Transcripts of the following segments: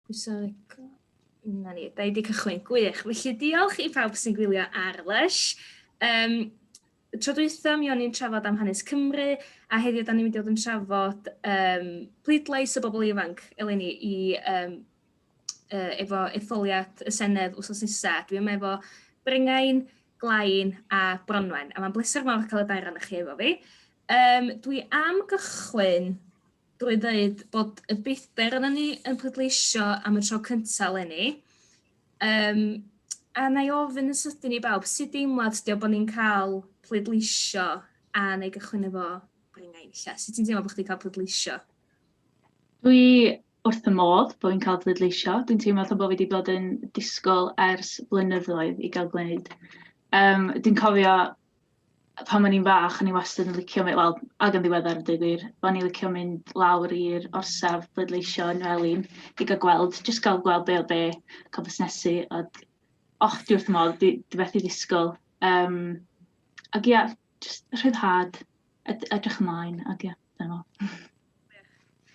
Pwyso rec-. 'Na ni, da ni 'di cychwyn. Gwych. Felly diolch i pawb sy'n gwylio ar Lush. Um, tro dwytha mi o'n i'n trafod am hanes Cymru, a heddiw da ni'n mynd i fod yn trafod um, pleidlais y bobl ifanc eleni i um, uh, efo etholiad y Senedd wsos nesa. Dwi yma efo Brengain, Glain a Bronwen, a mae'n bleser mawr cael y dair ohonoch chi efo fi. Um, dwi am gychwyn drwy ddeud bod y bedair ohonon ni yn pleidleisio am y tro cynta eleni. Yym, a wna i ofyn yn sydyn i bawb, sut deimlad 'di o bod ni'n cael pleidleisio a wna i gychwyn efo Brengain ella. Sut ti'n teimlo bod chdi'n cael pleidleisio? Dwi wrth fy modd bod fi'n cael pleidleisio. Dwi'n teimlo fatha bod fi wedi bod yn disgwyl ers blynyddoedd i gael gwneud. Um, dwi'n cofio pan o'n i'n fach, o'n i wastad yn licio mynd, wel, ag yn ddiweddar deud gwir, o'n i'n licio mynd lawr i'r orsaf bleidleisio yn Newelin i gael gweld, jyst gael gweld be oedd be, cael busnesu, a och, dwi wrth fy modd, dwi, dwi methu disgwyl. Um, ac ia, jyst rhyddhad, ed edrych ymlaen, ac ia, dyna fo.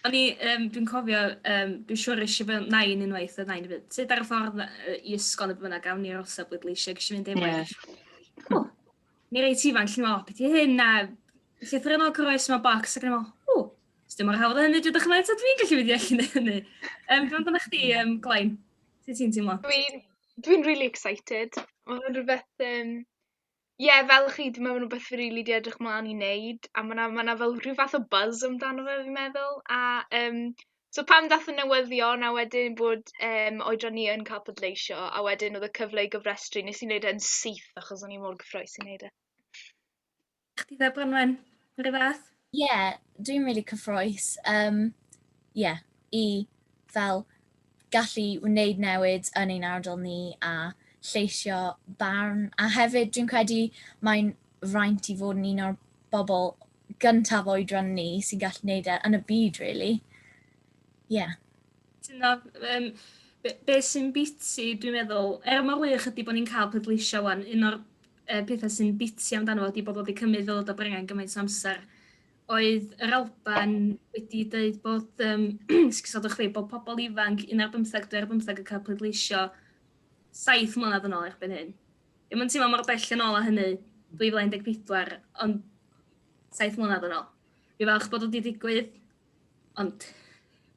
O'n i, um, dwi'n cofio, um, dwi'n siŵr eisiau fy nain unwaith, y nain fyd, sut ar y ffordd i ysgol neu bynnag, gawn ni'r orsaf bleidleisio, ges i fynd efo. Yeah. O, ni reit ifanc, lle meddwl, beth i hyn, a llythrennol croes mewn bocs, ac yn meddwl, o, dim mor hawdd â hynny, dwi'n dychmygu, so dwi'n gallu mynd i allu neud hynny. Um, Beth amdano chdi, um, Glain? Sut ti'n teimlo? Dwi'n dwi really excited. Mae'n rhywbeth, um, Ie, fel chi, dwi'n meddwl rhywbeth fi rili 'di edrych mlaen i wneud, a ma' 'na ma' 'na fel rhyw fath o buzz amdano fe fi'n meddwl, a yym so pan ddath y newyddion a wedyn bod yym oedran ni yn cael pleidleisio, a wedyn oedd y cyfle i gofrestru, nes i wneud e'n syth achos o'n i mor gyffrous i wneud e. Chdi dda Bronwen, yr un fath? Ie, yeah, dwi'n really cyffrous. Um, yeah, i fel gallu wneud newid yn ein ardal ni a lleisio barn. A hefyd dwi'n credu mae'n fraint i fod yn un o'r bobl gyntaf oedran ni sy'n gallu gwneud e yn y byd, really. Yeah. Cytuno. Um, be, be sy'n biti, dwi'n meddwl, er mor wych ydy bod ni'n cael pleidleisio wan, un o'r uh, pethau sy'n biti amdano fo ydy bod o wedi cymryd ddod o Brengen gymaint o amser. Oedd yr Alban wedi dweud bod, um, esgusodwch fi, bod pobl ifanc 1 ar 15, 2 ar 15 yn cael pleidleisio 7 mlynedd yn ôl erbyn hyn. Ddim yn teimlo mor bell yn ôl â hynny, 2014, ond 7 mlynedd yn ôl. Fi falch bod o wedi digwydd, ond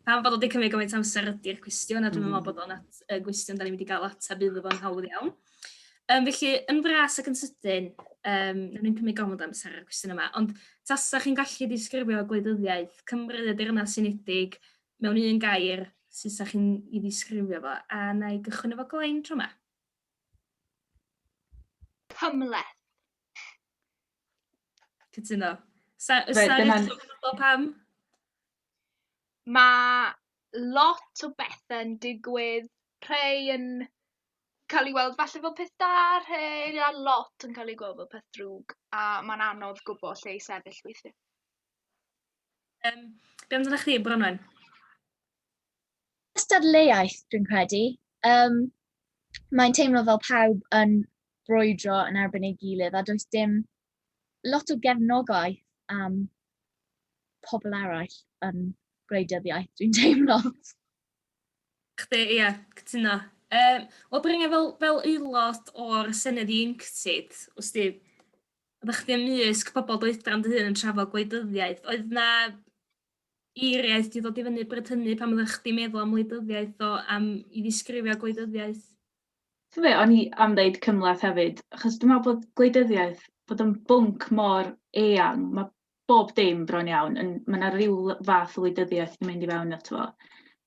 pam bod o wedi cymryd gymaint amser ydy'r cwestiwn, a dwi'n meddwl bod o'n at, y gwestiwn da ni'n mynd i gael ateb iddo fo'n hawdd iawn. Um, felly, yn fras ac yn sydyn, um, nawn ni'n cymryd gormod o amser ar y cwestiwn yma, ond tasa chi'n gallu disgrifio gwleidyddiaeth Cymru y Deyrnas Unedig mewn un gair, sut sa chi'n i ddisgrifio fo? A na i gychwyn efo Glain tro yma. Cymhleth. Cytuno. Sa, sa rheswm pam? Mae lot o bethe'n digwydd, rhai yn cael ei weld falle fel peth da, rhai a lot yn cael ei gweld fel peth drwg, a mae'n anodd gwybod lle i sefyll weithiau. Um, be amdanoch chi, Bronwen? Cystadleuaeth, dwi'n credu. Um, mae'n teimlo fel pawb yn brwydro yn erbyn ei gilydd a does dim lot o gefnogaeth am pobl eraill yn gwleidyddiaeth, dwi'n teimlo. Chdi, ie, cytuno. Um, Wel, Brynja, fel, fel aelod o'r Senedd Ieuenctid, os di, oeddech chdi ymysg pobl dy oedran dy hun yn trafod gwleidyddiaeth, oedd na eiriau 'di ddod i fyny bryd hynny pan oeddech chdi'n meddwl am wleidyddiaeth o am i ddisgrifio gwleidyddiaeth? Ti'n be, o'n i am ddeud cymhleth hefyd, achos dwi'n meddwl bod gwleidyddiaeth, bod o'n bwnc mor eang, mae bob dim bron iawn, yn, mae yna ryw fath o wleidyddiaeth yn mynd i fewn ato fo.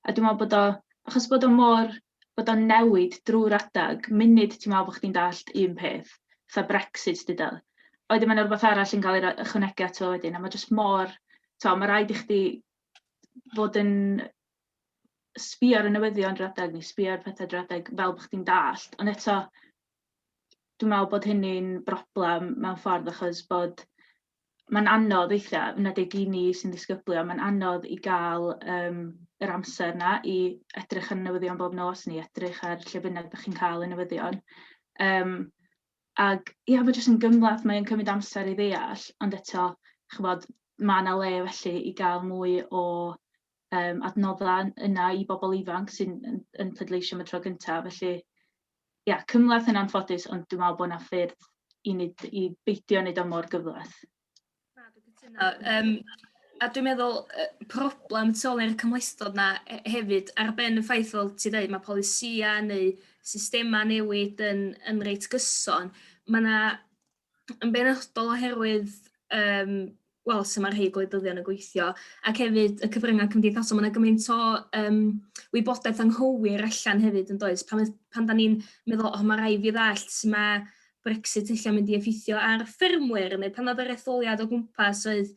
A dwi'n meddwl bod o, achos bod o mor, bod o'n newid drwy'r adeg, munud ti'n meddwl bod chdi'n dallt un peth, fatha Brexit dyda, a wedyn mae yna rhywbeth arall yn cael ei ychwanegu ato fo wedyn, a mae jyst mor, t'o, mae rhaid i chdi fod yn sbio ar y newyddion drwy'r adeg neu sbio ar pethau drwy'r adeg fel bod chdi'n dallt, ond eto dwi'n meddwl bod hynny'n broblem mewn ffordd achos bod mae'n anodd weithiau, yn enwedig i ni sy'n ddisgyblion, mae'n anodd i gael um, yr amser 'na i edrych ar y newyddion bob nos neu edrych ar lle bynnag dach chi'n cael y newyddion. Um, ac ia, mae jyst yn gymhleth, mae'n cymryd amser i ddeall, ond eto, ch'mod, ma' 'na le felly i gael mwy o adnoddau yna i bobl ifanc sy'n yn, yn pleidleisio am y tro gyntaf. Felly, ia, cymhleth yn anffodus, ond dwi'n meddwl bod yna ffyrdd i, wneud, i beidio wneud o mor gyfleth. Na, dwi'n cytuno. A dwi'n meddwl, problem tu ôl i'r cymhlethdod 'na hefyd, ar ben y ffaith fel ti ddeud, mae polisïau neu systemau newid yn reit gyson, mae 'na yn benodol oherwydd wel, sut mae rhai gwleidyddion yn gweithio, ac hefyd y cyfryngau cymdeithasol, mae 'na gymaint o wybodaeth anghywir allan hefyd yn does? Pan dan ni'n meddwl, "O, ma' raid fi ddallt sut ma' Brexit ella'n mynd i effeithio ar ffermwyr", neu pan oedd yr etholiad o gwmpas oedd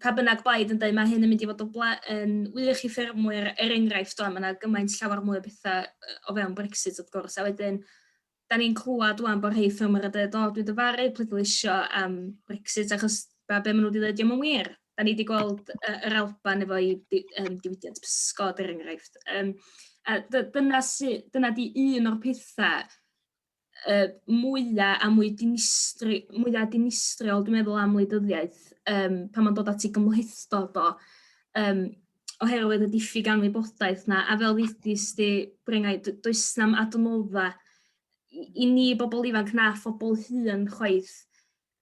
pa bynnag blaid yn dweud mae hyn yn mynd i fod o yn wych i ffermwyr, er enghraifft, o'n, mae yna gymaint llawer mwy o bethau o fewn Brexit wrth gwrs, a wedyn da ni'n clywed wan bod rhai ffermwyr yn dweud, "O, dwi'n dyfaru pleidleisio am Brexit achos be maen nhw wedi dweud dio'm yn wir." Da ni wedi gweld yr Alban efo'i diwydiant pysgod, er enghraifft. A dyna di un o'r pethau mwya a mwy dinistri-, mwya dinistriol dwi'n meddwl am wleidyddiaeth, pan mae'n dod at ei gymhlethdod o, oherwydd y diffyg anwybodaeth 'na, a fel ddudis di Bryngau, does 'na'm adnoddau i ni bobl ifanc na phobl hŷn chwaith.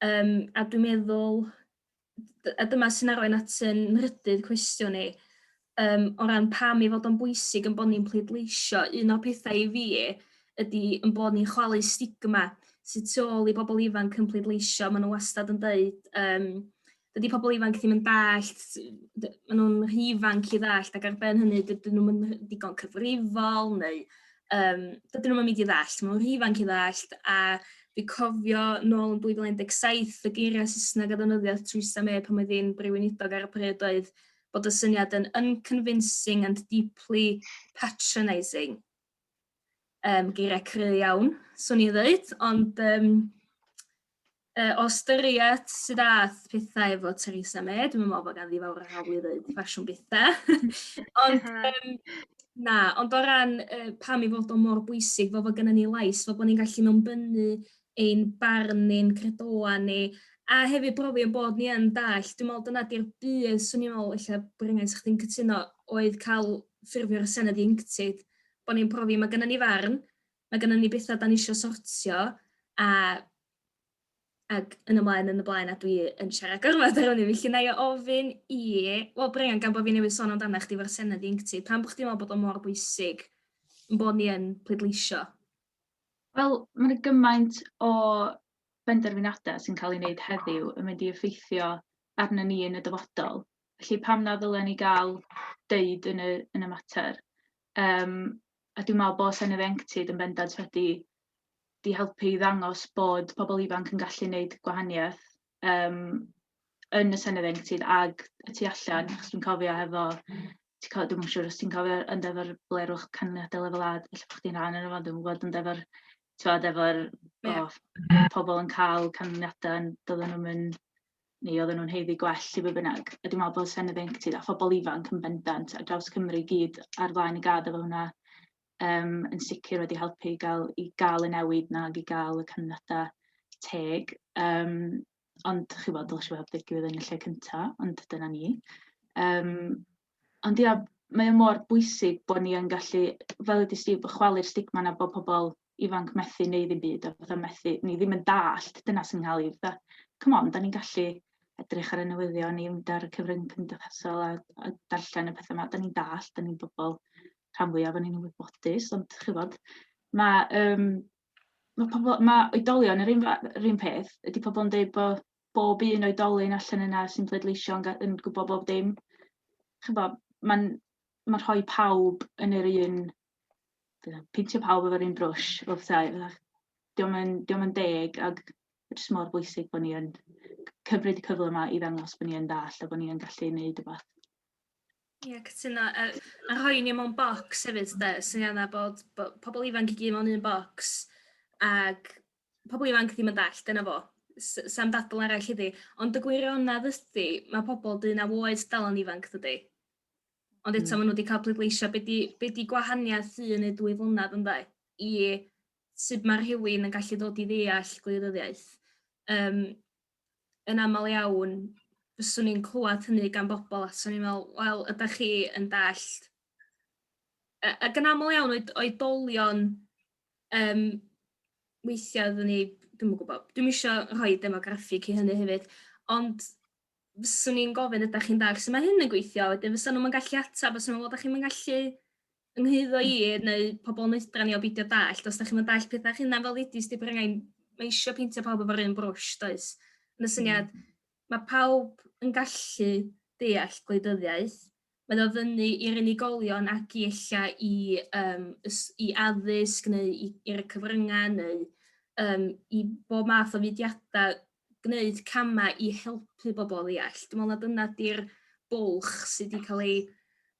A dwi'n meddwl, a dyma sy'n arwain at yn nhrydydd cwestiwn i, o ran pam ei fod o'n bwysig yn bod ni'n pleidleisio, un o'r pethau i fi ydy yn bod ni'n chwalu stigma sydd tu ôl i bobl ifanc yn pleidleisio. Maen nhw wastad yn dweud, dydy pobl ifanc ddim yn dallt, maen nhw'n rhy ifanc i ddallt, ac ar ben hynny dydyn nhw'm yn digon cyfrifol, neu dydyn nhw'm yn mynd i ddallt, maen nhw'n rhy ifanc i ddallt, a fi cofio nôl yn 2017 y geiriau Saesneg a ddefnyddiodd Theresa May pan oedd hi'n brif weinidog ar y pryd oedd bod y syniad yn unconvincing and deeply patronising. Geiriau cry iawn, swn i'n dweud, ond o ystyried sut ath pethau efo Theresa May, dwi'm yn meddwl bod ganddi fawr o hawl i ddeud ffasiwn bethau. Ond na, ond o ran pam ei fod o mor bwysig, fel bod gynnon ni lais, fel bod ni'n gallu mewnbynnu ein barn ni'n credoau ni, a hefyd brofi ein bod ni yn dallt. Dwi'n meddwl dyna 'di'r budd, 'swn i'n meddwl, ella Bryngau, 'sa chdi'n cytuno, oedd cael ffurfio'r Senedd Ieuenctid, bod ni'n profi mae gynnon ni farn, mae gynnon ni bethau dan ni isio sortio, a ac yn y mlaen, yn y blaen, a dwi yn siarad gormod ar hynny, felly wna i ofyn i, wel Brengan, gan bod fi newydd sôn amdana chdi efo'r Senedd Ieuenctid, pam bod chdi'n meddwl bod o mor bwysig yn bod ni yn pleidleisio? Wel, mae 'na gymaint o benderfyniadau sy'n cael ei wneud heddiw yn mynd i effeithio arnon ni yn y dyfodol. Felly pam na ddylen ni gael deud yn y, yn y mater? A dwi'n meddwl bod Senedd Ieuenctid yn bendant wedi 'di helpu i ddangos bod pobl ifanc yn gallu wneud gwahaniaeth yn y Senedd Ieuenctid ag y tu allan, achos dwi'n cofio hefo, ti'n co-, dwi'm yn siŵr os ti'n cofio, ond efo'r blerwch canlyniadau lefel A, ella bod chdi'n rhan ohono fo, dwi'm yn gwybod, ond efo'r, t'wod, efo'r pobl yn cael canlyniadau yn doedden nhw'm yn, neu oedden nhw'n haeddu gwell i be bynnag. A dwi'n meddwl bod Senedd Ieuenctid a phobl ifanc yn bendant ar draws Cymru i gyd ar flaen y gad efo hwnna yn sicr wedi helpu i gael y newid 'na ac i gael y canlyniadau teg. Ond chi'n gwybod, dylse fod digwydd yn y lle cynta, ond dyna ni. Ond ia, mae o mor bwysig bod ni yn gallu, fel ddudest ti, chwalu'r stigma 'na bod pobl ifanc methu wneud ddim byd a fatha methu, ni ddim yn dallt, dyna sy'n cael ei fatha, come on, da ni'n gallu edrych ar y newyddion, ni mynd ar y cyfrwng cymdeithasol a darllen y pethau yma, da ni'n dallt, da ni'n bobl rhan fwyaf o'n ni'n wybodus, ond ch'bod, ma' ma' pobl, ma' oedolion yr un yr un peth, ydy pobl yn dweud bod bob un oedolyn allan yna sy'n pleidleisio yn gwybod bob dim. Ch'bod, mae'n ma rhoi pawb yn yr un, peintio pawb efo'r un brwsh, fel petai, fatha, dio'm yn deg, ac jyst mor bwysig bod ni yn cymryd y cyfle yma i ddangos bod ni yn ddall a bod ni yn gallu gwneud rhywbeth. Ie, cytuno. A rhoi ni mewn bocs hefyd, de, syniad yna bod pobl ifanc i gyd mewn un bocs, ac pobl ifanc ddim yn dallt, dyna fo. Sa'm dadl arall iddi. Ond y gwirionedd ydy, mae pobl 19 oed dal yn ifanc, dydy. Ond eto maen nhw wedi cael pleidleisio. Be 'di, be 'di gwahaniaeth 1 neu 2 flynedd ynde i sut mae rhywun yn gallu dod i ddeall gwleidyddiaeth? Yn aml iawn, fyswn i'n clywed hynny gan bobl a 'swn i'n meddwl, wel, ydach chi yn dallt? Ac yn aml iawn oed oedolion yym weithiau oeddwn i, dwi'm yn gwybod, dwi'm isio rhoi demograffig i hynny hefyd, ond fyswn i'n gofyn ydach chi'n dallt sut mae hyn yn gweithio, a wedyn fysa nhw'm yn gallu ateb, a 'swn i'n meddwl, dach chi'm yn gallu ynghaeddo i neu pobl yn oedran ni o beidio dallt, os dach chi'm yn dallt pethau eich hunan fel ddudis di Brynghain, mae isio peintio pawb efo'r un brwsh, does? Yn y syniad, mae pawb yn gallu deall gwleidyddiaeth, mae o fyny i'r unigolion ac i ella i yym i addysg neu i i'r cyfryngau neu yym i bob math o fudiadau gwneud camau i helpu bobl ddeall. Dwi'n meddwl na dyna 'di'r bwlch sydd wedi cael ei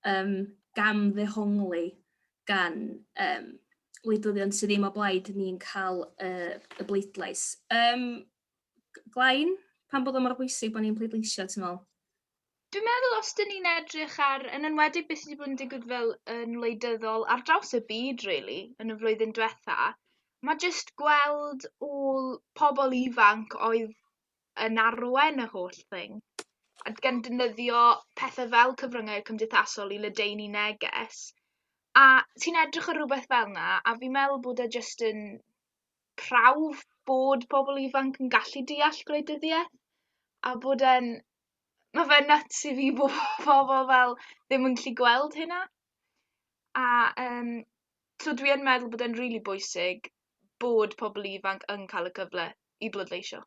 yym gam ddehongli gan yym wleidyddion sydd ddim o blaid ni'n cael y y bleidlais. Yym Glain, pam bod o mor bwysig bod ni'n pleidleisio ti'n meddwl? Dwi'n meddwl os 'dyn ni'n edrych ar, yn enwedig beth sydd wedi bod yn digwydd fel yn wleidyddol ar draws y byd rili yn y flwyddyn diwetha, ma' jyst gweld ôl pobl ifanc oedd yn arwen y holl thing a gan defnyddio pethe fel cyfryngau cymdeithasol i ledaenu neges, a ti'n edrych ar rhywbeth fel 'na a fi'n meddwl bod e jyst yn prawf bod pobl ifanc yn gallu deall gwleidyddiaeth a bod e'n ma' fe'n nuts i fi bod pobl fel ddim yn gallu gweld hynna. A yym so dwi yn meddwl bod e'n rili bwysig bod pobl ifanc yn cael y cyfle i bleidleisio.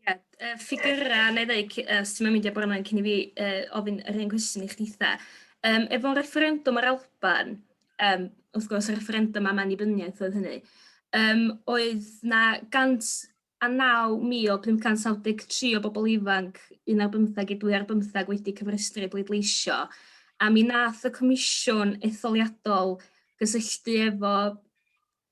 Ie, yy ffigyrau neu ddeud os ti'm yn meindio Branwen cyn i fi yy ofyn yr un cwestiwn i chditha. Yym efo refferendwm yr Alban, yym wrth gwrs y refferendwm am annibyniaeth oedd hynny, yym oedd 'na 109,593 o bobl ifanc un ar bymtheg i dwy ar bymtheg wedi cyfrestru i bleidleisio, a mi nath y Comisiwn Etholiadol gysylltu efo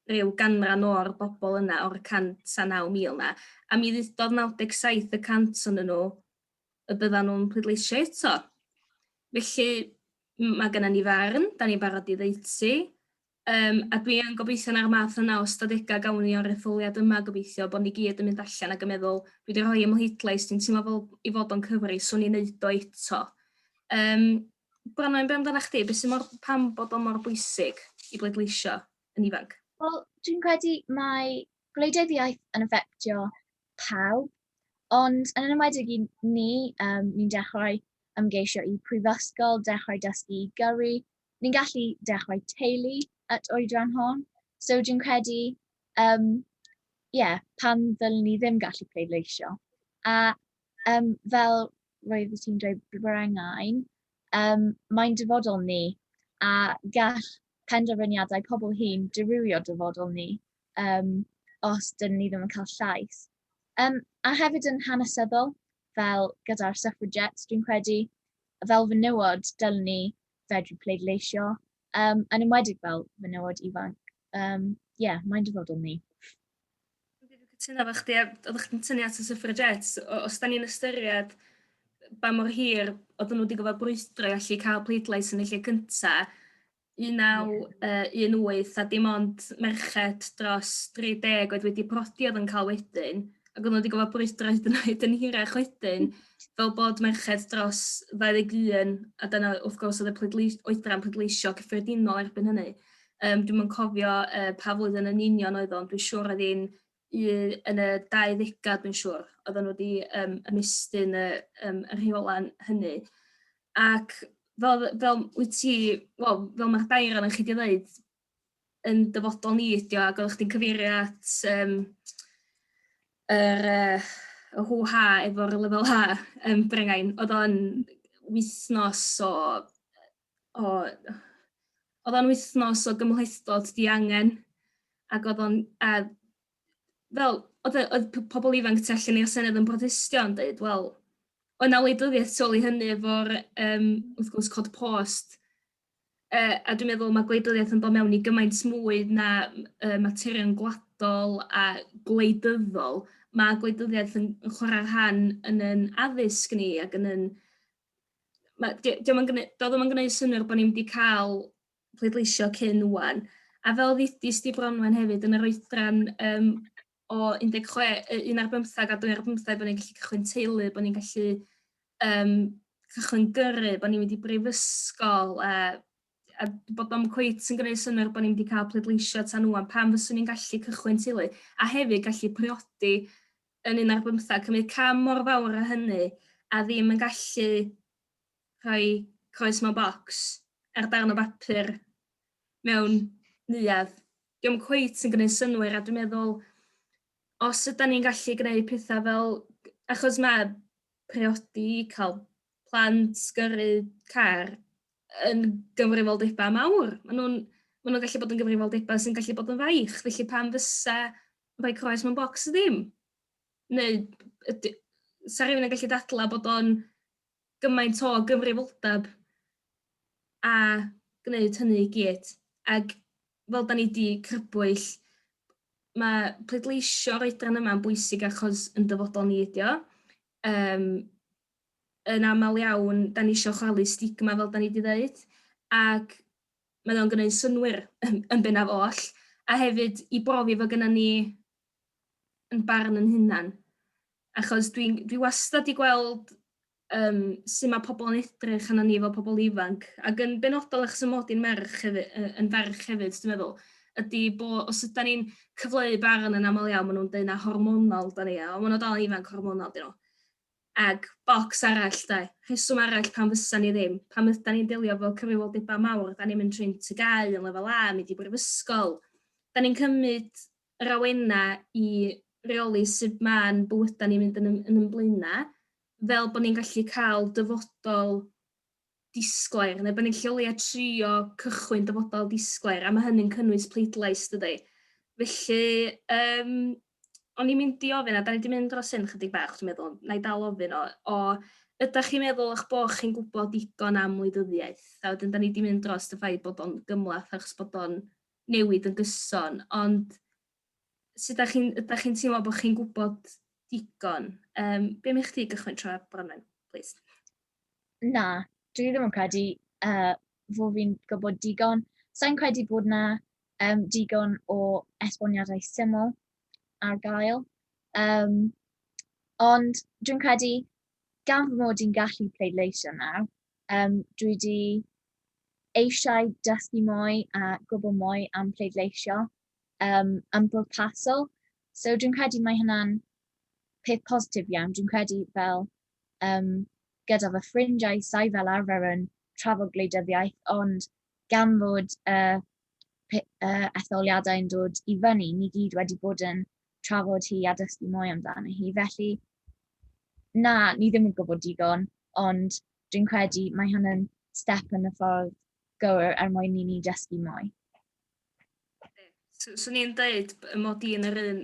rhyw ganran o'r bobl yna, o'r 109,000 'na, a mi ddudodd 97 y cant ohonyn nhw y byddan nhw'n pleidleisio eto. Felly mae gennym ni farn, da ni'n barod i ddeud ti, yym a dwi yn gobeithio na'r math yna o ystadegau gawn ni o'r etholiad yma gobeithio bod ni gyd yn mynd allan ac yn meddwl dwi 'di rhoi 'y mhleidlais, dwi'n teimlo fel i fod o'n cyfri, 'swn i'n neud o eto. Yym Branwen, be amdanach chdi? Be sy mor... pam bod o mor bwysig i bleidleisio yn ifanc? Wel, dwi'n credu mae gwleidyddiaeth yn effectio pawb, ond yn enwedig i ni, um, ni'n dechrau ymgeisio i prifysgol, dechrau dysgu i gyrru, ni'n gallu dechrau teulu at oedran hon. So dwi'n credu, um, yeah, pan ddylwn ni ddim gallu pleidleisio. A um, fel roedd ti'n dweud Brengain, um, mae'n dyfodol ni a gall penderfyniadau pobl hŷn dirywio dyfodol ni um, os dyn ni ddim yn cael llais. Um, a hefyd yn hanesyddol, fel gyda'r suffragettes, dwi'n credu, fel fenywod, dylwn ni fedru pleidleisio, um, yn enwedig fel fenywod ifanc. Um, yeah, mae'n dyfodol ni. Dwi'n cytuno efo chdi, a oeddech chdi'n tynnu at y suffragettes, os da ni'n ystyried ba mor hir oedden nhw wedi gofod brwydro i allu cael pleidlais yn y lle cynta, 1918 a dim ond merched dros 30 oedd wedi prodi oedd yn cael wedyn, ac oedden nhw wedi gofod brwydro hyd yn oed yn hirach wedyn, fel bod merched dros 21, a dyna wrth gwrs oedd y oedran pleidleisio cyffredinol erbyn hynny. Dwi'm yn cofio pa flwyddyn yn union oedd o, ond dwi'n siŵr oedd hi'n yn y 20au dwi'n siŵr, oedden nhw wedi ymestyn y y rheolau hynny. Ac fel fel wyt ti, wel, fel mae'r dair ohonoch chi 'di ddeud, yn dyfodol ni ydi o, ac oeddech chdi'n cyfeirio at yym yr yy y hw-ha efo'r lefel H yn Brynghain. Oedd o'n wythnos o o oedd o'n wythnos o gymhlethdod diangen ac oedd o'n a fel oedd y oedd pobl ifanc tu allan i'r Senedd yn protestio yn deud wel oedd 'na wleidyddiaeth tu ôl i hynny efo'r yym wrth gwrs cod post a dwi'n meddwl ma' gwleidyddiaeth yn dod mewn i gymaint mwy na materion gwladol a gwleidyddol. Ma' gwleidyddiaeth yn yn chwarae rhan yn yn addysg ni ac yn 'yn ma' 'di o'm yn doedd o'm yn gwneud synnwyr bod ni'm 'di cael pleidleisio cyn ŵan. A fel ddudis di Bronwen hefyd yn yr oedran yym o 16 un ar bymtheg a dwy ar bymtheg bod ni'n gallu cychwyn teulu, bod ni'n gallu... cychwyn gyrru, bod ni'n mynd i brifysgol, a bod o'm cweit yn gwneud synnwyr bod ni'n mynd i cael pleidleisio tan ŵan, pam fyswn i'n gallu cychwyn teulu, a hefyd gallu priodi yn un ar bymthag, cymryd cam mor fawr â hynny, a ddim yn gallu rhoi croes mewn bocs ar darn o bapur mewn neuadd. Dio'm cweit yn gwneud synnwyr a dwi'n meddwl os ydan ni'n gallu gwneud pethau fel... Achos mae priodi, cael plant, gyrru car yn gyfrifoldebau mawr. Maen nhw'n maen nhw'n gallu bod yn gyfrifoldebau sy'n gallu bod yn faich, felly pam fysa rhoi croes mewn bocs ddim? Neu ydy... 'sa rhywun yn gallu dadlau bod o'n gymaint o gyfrifoldeb a gwneud hynny i gyd. Ac fel da ni 'di crybwyll, mae pleidleisio'r oedran yma yn bwysig achos yn dyfodol ni ydi o. Yym, yn aml iawn, da ni isio chwalu stigma fel da ni 'di ddeud, ac mae o'n gwneud synnwyr yn bennaf oll, a hefyd i brofi fod gynnon ni yn barn yn hunan. Achos dwi'n dwi wastad 'di gweld yym sut mae pobl yn edrych arnon ni fel pobl ifanc, ac yn benodol achos 'y mod i'n merch hefyd yn ferch hefyd dwi'n meddwl, ydy bo' os ydan ni'n cyfleu barn yn aml iawn maen nhw'n deud na hormonal 'dan ni, a o maen nhw dal yn ifanc hormonal 'dyn nhw. Ac bocs arall 'de, rheswm arall pam fysa ni ddim, pam ydan ni'n delio efo cyfrifoldebau mawr, 'dan ni'n mynd trwy'n TGAU yn lefel A, mynd i brifysgol, 'dan ni'n cymryd yr awenau i reoli sut ma'n bywydau ni'n mynd yn yn yn blaenau, fel bod ni'n gallu cael dyfodol disglair, neu bod ni'n gallu o leia trio cychwyn dyfodol disglair, a mae hynny'n cynnwys pleidlais, dydy. Felly, um, o'n i'n mynd i ofyn, a da ni wedi mynd dros hyn chydig bach, dwi'n meddwl, na i dal ofyn o, o ydych chi'n meddwl eich bod chi'n gwybod digon am wleidyddiaeth? A wedyn da ni wedi mynd dros y ffaith bod o'n gymhleth achos bod o'n newid yn gyson, ond sut dach chi'n... ydach chi'n teimlo bod chi'n gwybod digon? Yym, be am i chdi gychwyn tro Bronwen, plis? Na, dwi ddim yn credu fod fi'n gwybod digon. Sa i'n credu bod 'na digon o esboniadau syml ar gael. Yym, ond dwi'n credu gan fy mod i'n gallu pleidleisio nawr, yym, dwi 'di eisiau dysgu mwy a gwybod mwy am pleidleisio yym yn bwrpasol. So dwi'n credu mae hynna'n peth positif iawn. Dwi'n credu fel yym gyda fy ffrindiau, sa i fel arfer yn trafod gwleidyddiaeth, ond gan fod y yy etholiadau yn dod i fyny, ni gyd wedi bod yn trafod hi a dysgu mwy amdani hi. Felly na, ni ddim yn gwybod digon, ond dwi'n credu mae hwn yn step yn y ffordd gywir er mwyn i ni dysgu mwy. Swn i'n dweud y mod i yn yr un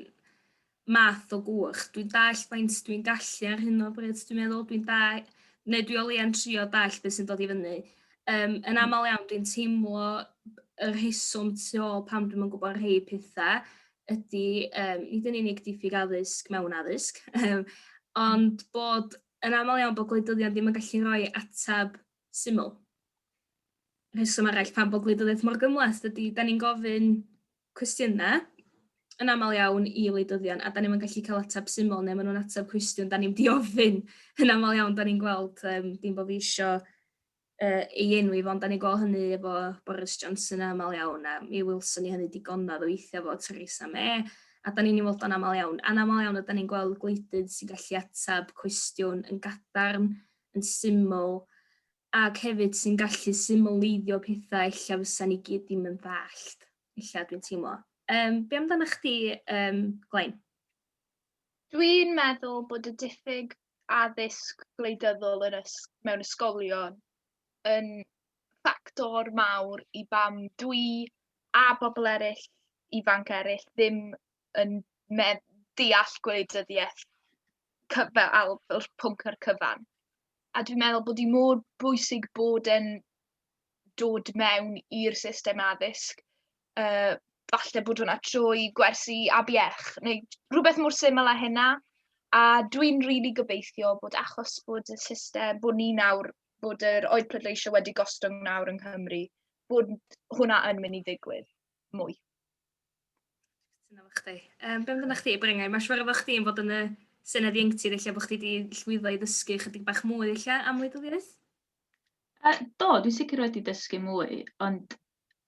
math o gwch. Dwi'n dallt faint dwi'n gallu ar hyn o bryd, dwi'n meddwl. Dwi'n da... neu dwi o leia'n trio dallt beth sy'n dod i fyny. Um, yn aml iawn, dwi'n teimlo y rheswm tu ôl pam dwi'm yn gwybod rhei pethau ydy, um, nid yn unig diffyg addysg mewn addysg, um, ond bod yn aml iawn bod gwleidyddion ddim yn gallu rhoi ateb syml. Rheswm arall pam bod gwleidyddiaeth mor gymhleth ydy, da ni'n gofyn cwestiynau yn aml iawn i wleidyddion a da ni'm yn gallu cael ateb syml neu maen nhw'n ateb cwestiwn da ni'm 'di ofyn. Yn aml iawn da ni'n gweld, um, dim bod fi isio uh, ei enwi fo, ond da ni'n gweld hynny efo Boris Johnson yn aml iawn, a mi wylson ni hynny digonadd o weithiau efo Theresa May, a da ni'n ei weld o'n aml iawn. A'n aml iawn yda ni'n gweld gwleidydd sy'n gallu ateb cwestiwn yn gadarn, yn syml, ac hefyd sy'n gallu symleiddio pethau ella fysa ni gyd ddim yn ddallt, ella dwi'n teimlo. Um, be amdano chdi, um, Glain? Dwi'n meddwl bod y diffyg addysg gwleidyddol yn ys- mewn ysgolion yn ffactor mawr i bam dwi a bobl eraill, ifanc eraill, ddim yn medd- deall gwleidyddiaeth cy- fel al- fel pwnc ar cyfan. A dwi'n meddwl bod hi mor bwysig bod e'n dod mewn i'r system addysg. Yy, falle bod hwnna trwy gwersi ABCh neu rhywbeth mor syml â hynna. A dwi'n rili gobeithio bod achos bod y system, bod ni nawr, bod yr oed pleidleisio wedi gostwng nawr yng Nghymru, bod hwnna yn mynd i ddigwydd mwy. Cytuno efo chdi. Um, be amdano chdi, Bryngau? Mae'n siŵr efo chdi yn bod yn y Senedd Ieuenctid ella bod chdi wedi llwyddo i ddysgu chydig bach mwy ella am wleidyddiaeth? Do, dwi'n sicr wedi dysgu mwy, ond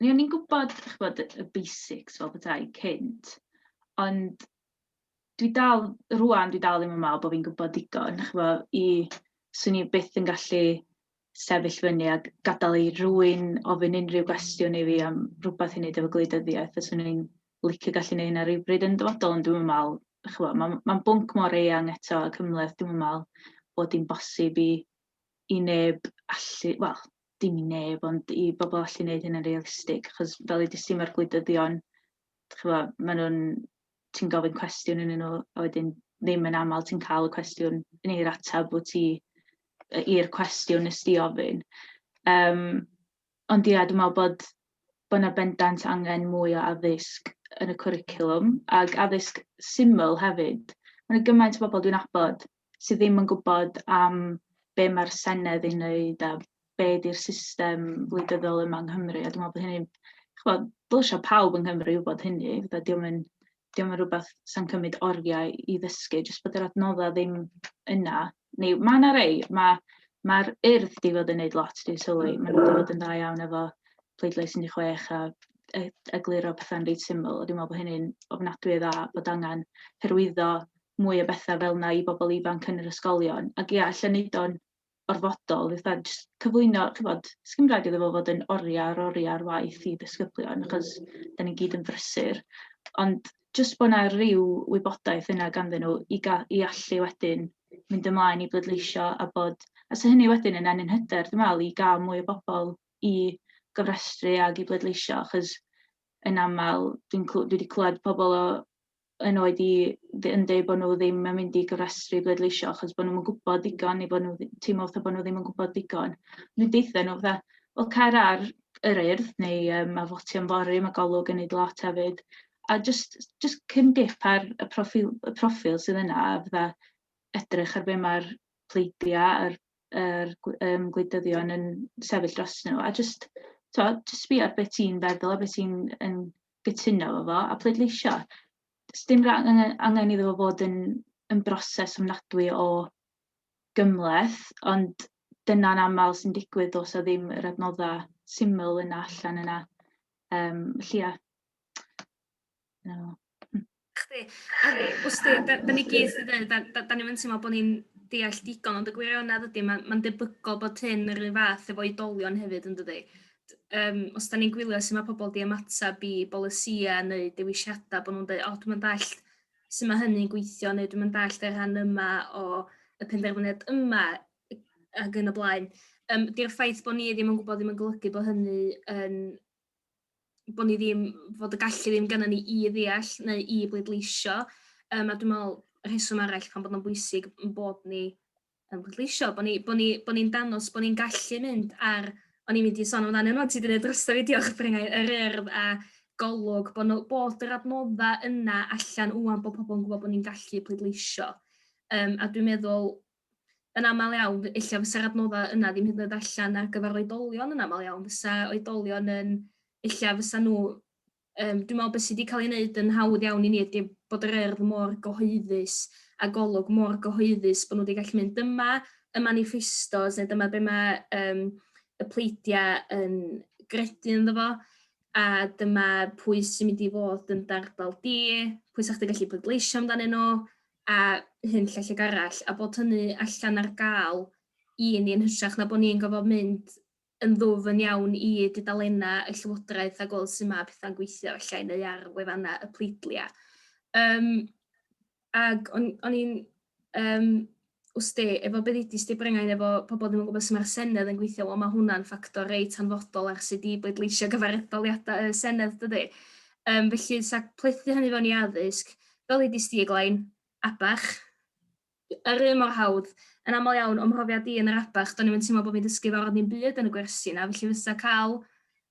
mi o'n i'n gwybod, ch'bod, y basics fel petai cynt, ond dwi dal, rŵan dwi dal ddim yn meddwl bod fi'n gwybod digon, ch'bo', i, 'swn i byth yn gallu sefyll fyny a gadael i rywun ofyn unrhyw gwestiwn i fi am rywbeth i wneud efo gwleidyddiaeth, a 'swn i'n licio gallu neud hynna rywbryd yn y dyfodol, ond dwi'm yn meddwl, ch'bo', ma'n bwnc mor eang eto a cymhleth, dwi'm yn meddwl bod hi'n bosib i neb allu, wel, dim i neb, ond i bobl allu wneud hynny'n realistig, achos fel ddudes ti, mae'r gwleidyddion, ch'bo', maen nhw'n, ti'n gofyn cwestiwn iddyn nhw, a wedyn ddim yn aml ti'n cael y cwestiwn neu'r ateb wyt ti i'r cwestiwn nes di ofyn. Ond ia, dwi'n meddwl bod 'na bendant angen mwy o addysg yn y cwricwlwm, ac addysg syml hefyd. Mae 'na gymaint o bobl dwi'n nabod sydd ddim yn gwybod am be mae'r Senedd ei wneud a be 'di'r system wleidyddol yma yng Nghymru, a dwi'n meddwl bod hynny'n, chibod, dylsia pawb yng Nghymru wybod hynny, fatha 'di o'm yn 'di o'm yn rywbeth sa'n cymryd oriau i ddysgu, jyst bod yr adnoddau ddim yna. Neu ma' 'na rei, mae'r Urdd 'di fod yn wneud lot, dwi'n sylwi, maen nhw 'di bod yn dda iawn efo pleidlais 16 a egluro pethau'n reit syml, a dwi'n meddwl bod hynny'n ofnadwy o dda, bod angen hyrwyddo mwy o bethau fel 'na i bobl ifanc yn yr ysgolion. Ac ia, ella wneud o'n orfodol, fatha jyst cyflwyno, chibod, sdim rhaid iddo fo fod yn oriau ar oriau ar waith i ddisgyblion, achos dan ni gyd yn brysur, ond jyst bod 'na ryw wybodaeth yna ganddyn nhw i allu wedyn mynd ymlaen i bleidleisio a bod, a 'sa hynny wedyn yn ennyn hyder, dwi'n meddwl, i gael mwy o bobl i gofrestru ag i bleidleisio, achos yn aml dwi 'di clywed pobl o yn oed i yn deud bod nhw ddim yn mynd i gofrestru i bleidleisio achos bod nhw'm yn gwybod digon neu bod nhw teimlo fatha bod nhw ddim yn gwybod digon. Dwi'n deutha nhw fatha, wel cer ar yr Urdd neu ma' Fotio Fory, ma' Golwg yn neud lot hefyd, a jyst cyn gip ar y proffil sydd yna, a fatha edrych ar be mae'r pleidiau a'r yr gwleidyddion yn sefyll dros nhw, a jyst, t'wod, jyst sbio ar be ti'n feddwl a be ti'n yn gytuno efo fo, a pleidleisio. Does dim angen iddo fo fod yn broses ofnadwy o gymhleth, ond dyna'n aml sy'n digwydd, does 'na ddim yr adnoddau syml yna allan yna. Felly ia. Dyna fo. Chdi. A wsti, da ni gyd 'di dweud, da ni'm yn teimlo bod ni'n deall digon, ond y gwirionedd ydy, mae'n debygol bod hyn yr un fath efo oedolion hefyd, yn dydi? Os da ni'n gwylio sut mae pobl 'di ymateb i bolisïau neu dewisiadau, bod nhw'n dweud, "O, dwi'm yn dallt sut mae hynny'n gweithio," neu "Dwi'm yn dallt y rhan yma o y penderfyniad yma," ac yn y blaen. 'Di'r ffaith bod ni ddim yn gwybod ddim yn golygu bod hynny yn bod ni ddim, fod y gallu ddim gynnon ni i ddeall neu i bleidleisio. A dwi'n meddwl rheswm arall pam bod o'n bwysig yn bod ni yn pleidleisio, bod ni, bod ni, bod ni'n dangos bod ni'n gallu mynd ar, o'n i'n mynd i sôn amdano nhw, ti wedi gwneud drosto fi, diolch Bryngau, yr Urdd a Golwg, bod, nhw, bod yr adnoddau yna allan ŵan bod pobl yn gwybod bod ni'n gallu pleidleisio. A dwi'n meddwl yn aml iawn, ella fysa'r adnoddau yna ddim hyd yn oed allan ar gyfer oedolion yn aml iawn. Fysa oedolion yn, ella fysa nhw, dwi'n meddwl beth sydd wedi cael ei wneud yn hawdd iawn i ni ydy bod yr Urdd mor gyhoeddus a Golwg mor gyhoeddus bod nhw wedi gallu mynd dyma y maniffestos neu dyma be mae y pleidiau yn gredu ynddo fo a dyma pwy sy'n mynd i fod yn d'ardal di, pwy 'sa chdi gallu pleidleisio amdanyn nhw, a hyn llall ag arall, a bod hynny allan ar gael i ni yn hytrach na bod ni'n gorfod mynd yn ddwfn iawn i dudalennau y Llywodraeth a gweld sut mae pethau'n gweithio efallai, neu ar wefannau y pleidliau. Ac o'n i'n, wsti, efo be ddudis di Brengain, efo pobl ddim yn gwybod sut mae'r Senedd yn gweithio, wel mae hwnna'n ffactor reit hanfodol ar sut i bleidleisio gyfer etholiadau y Senedd, dydy? Felly, sa plethu hynny fewn i addysg, fel ddudis di, Glain, ABCH, yr un mor hawdd. Yn aml iawn, o'm mhrofiad i yn yr ABCH, do'n i'm yn teimlo bod fi'n dysgu fawr o ddim byd yn y gwersi 'na, felly fysa cael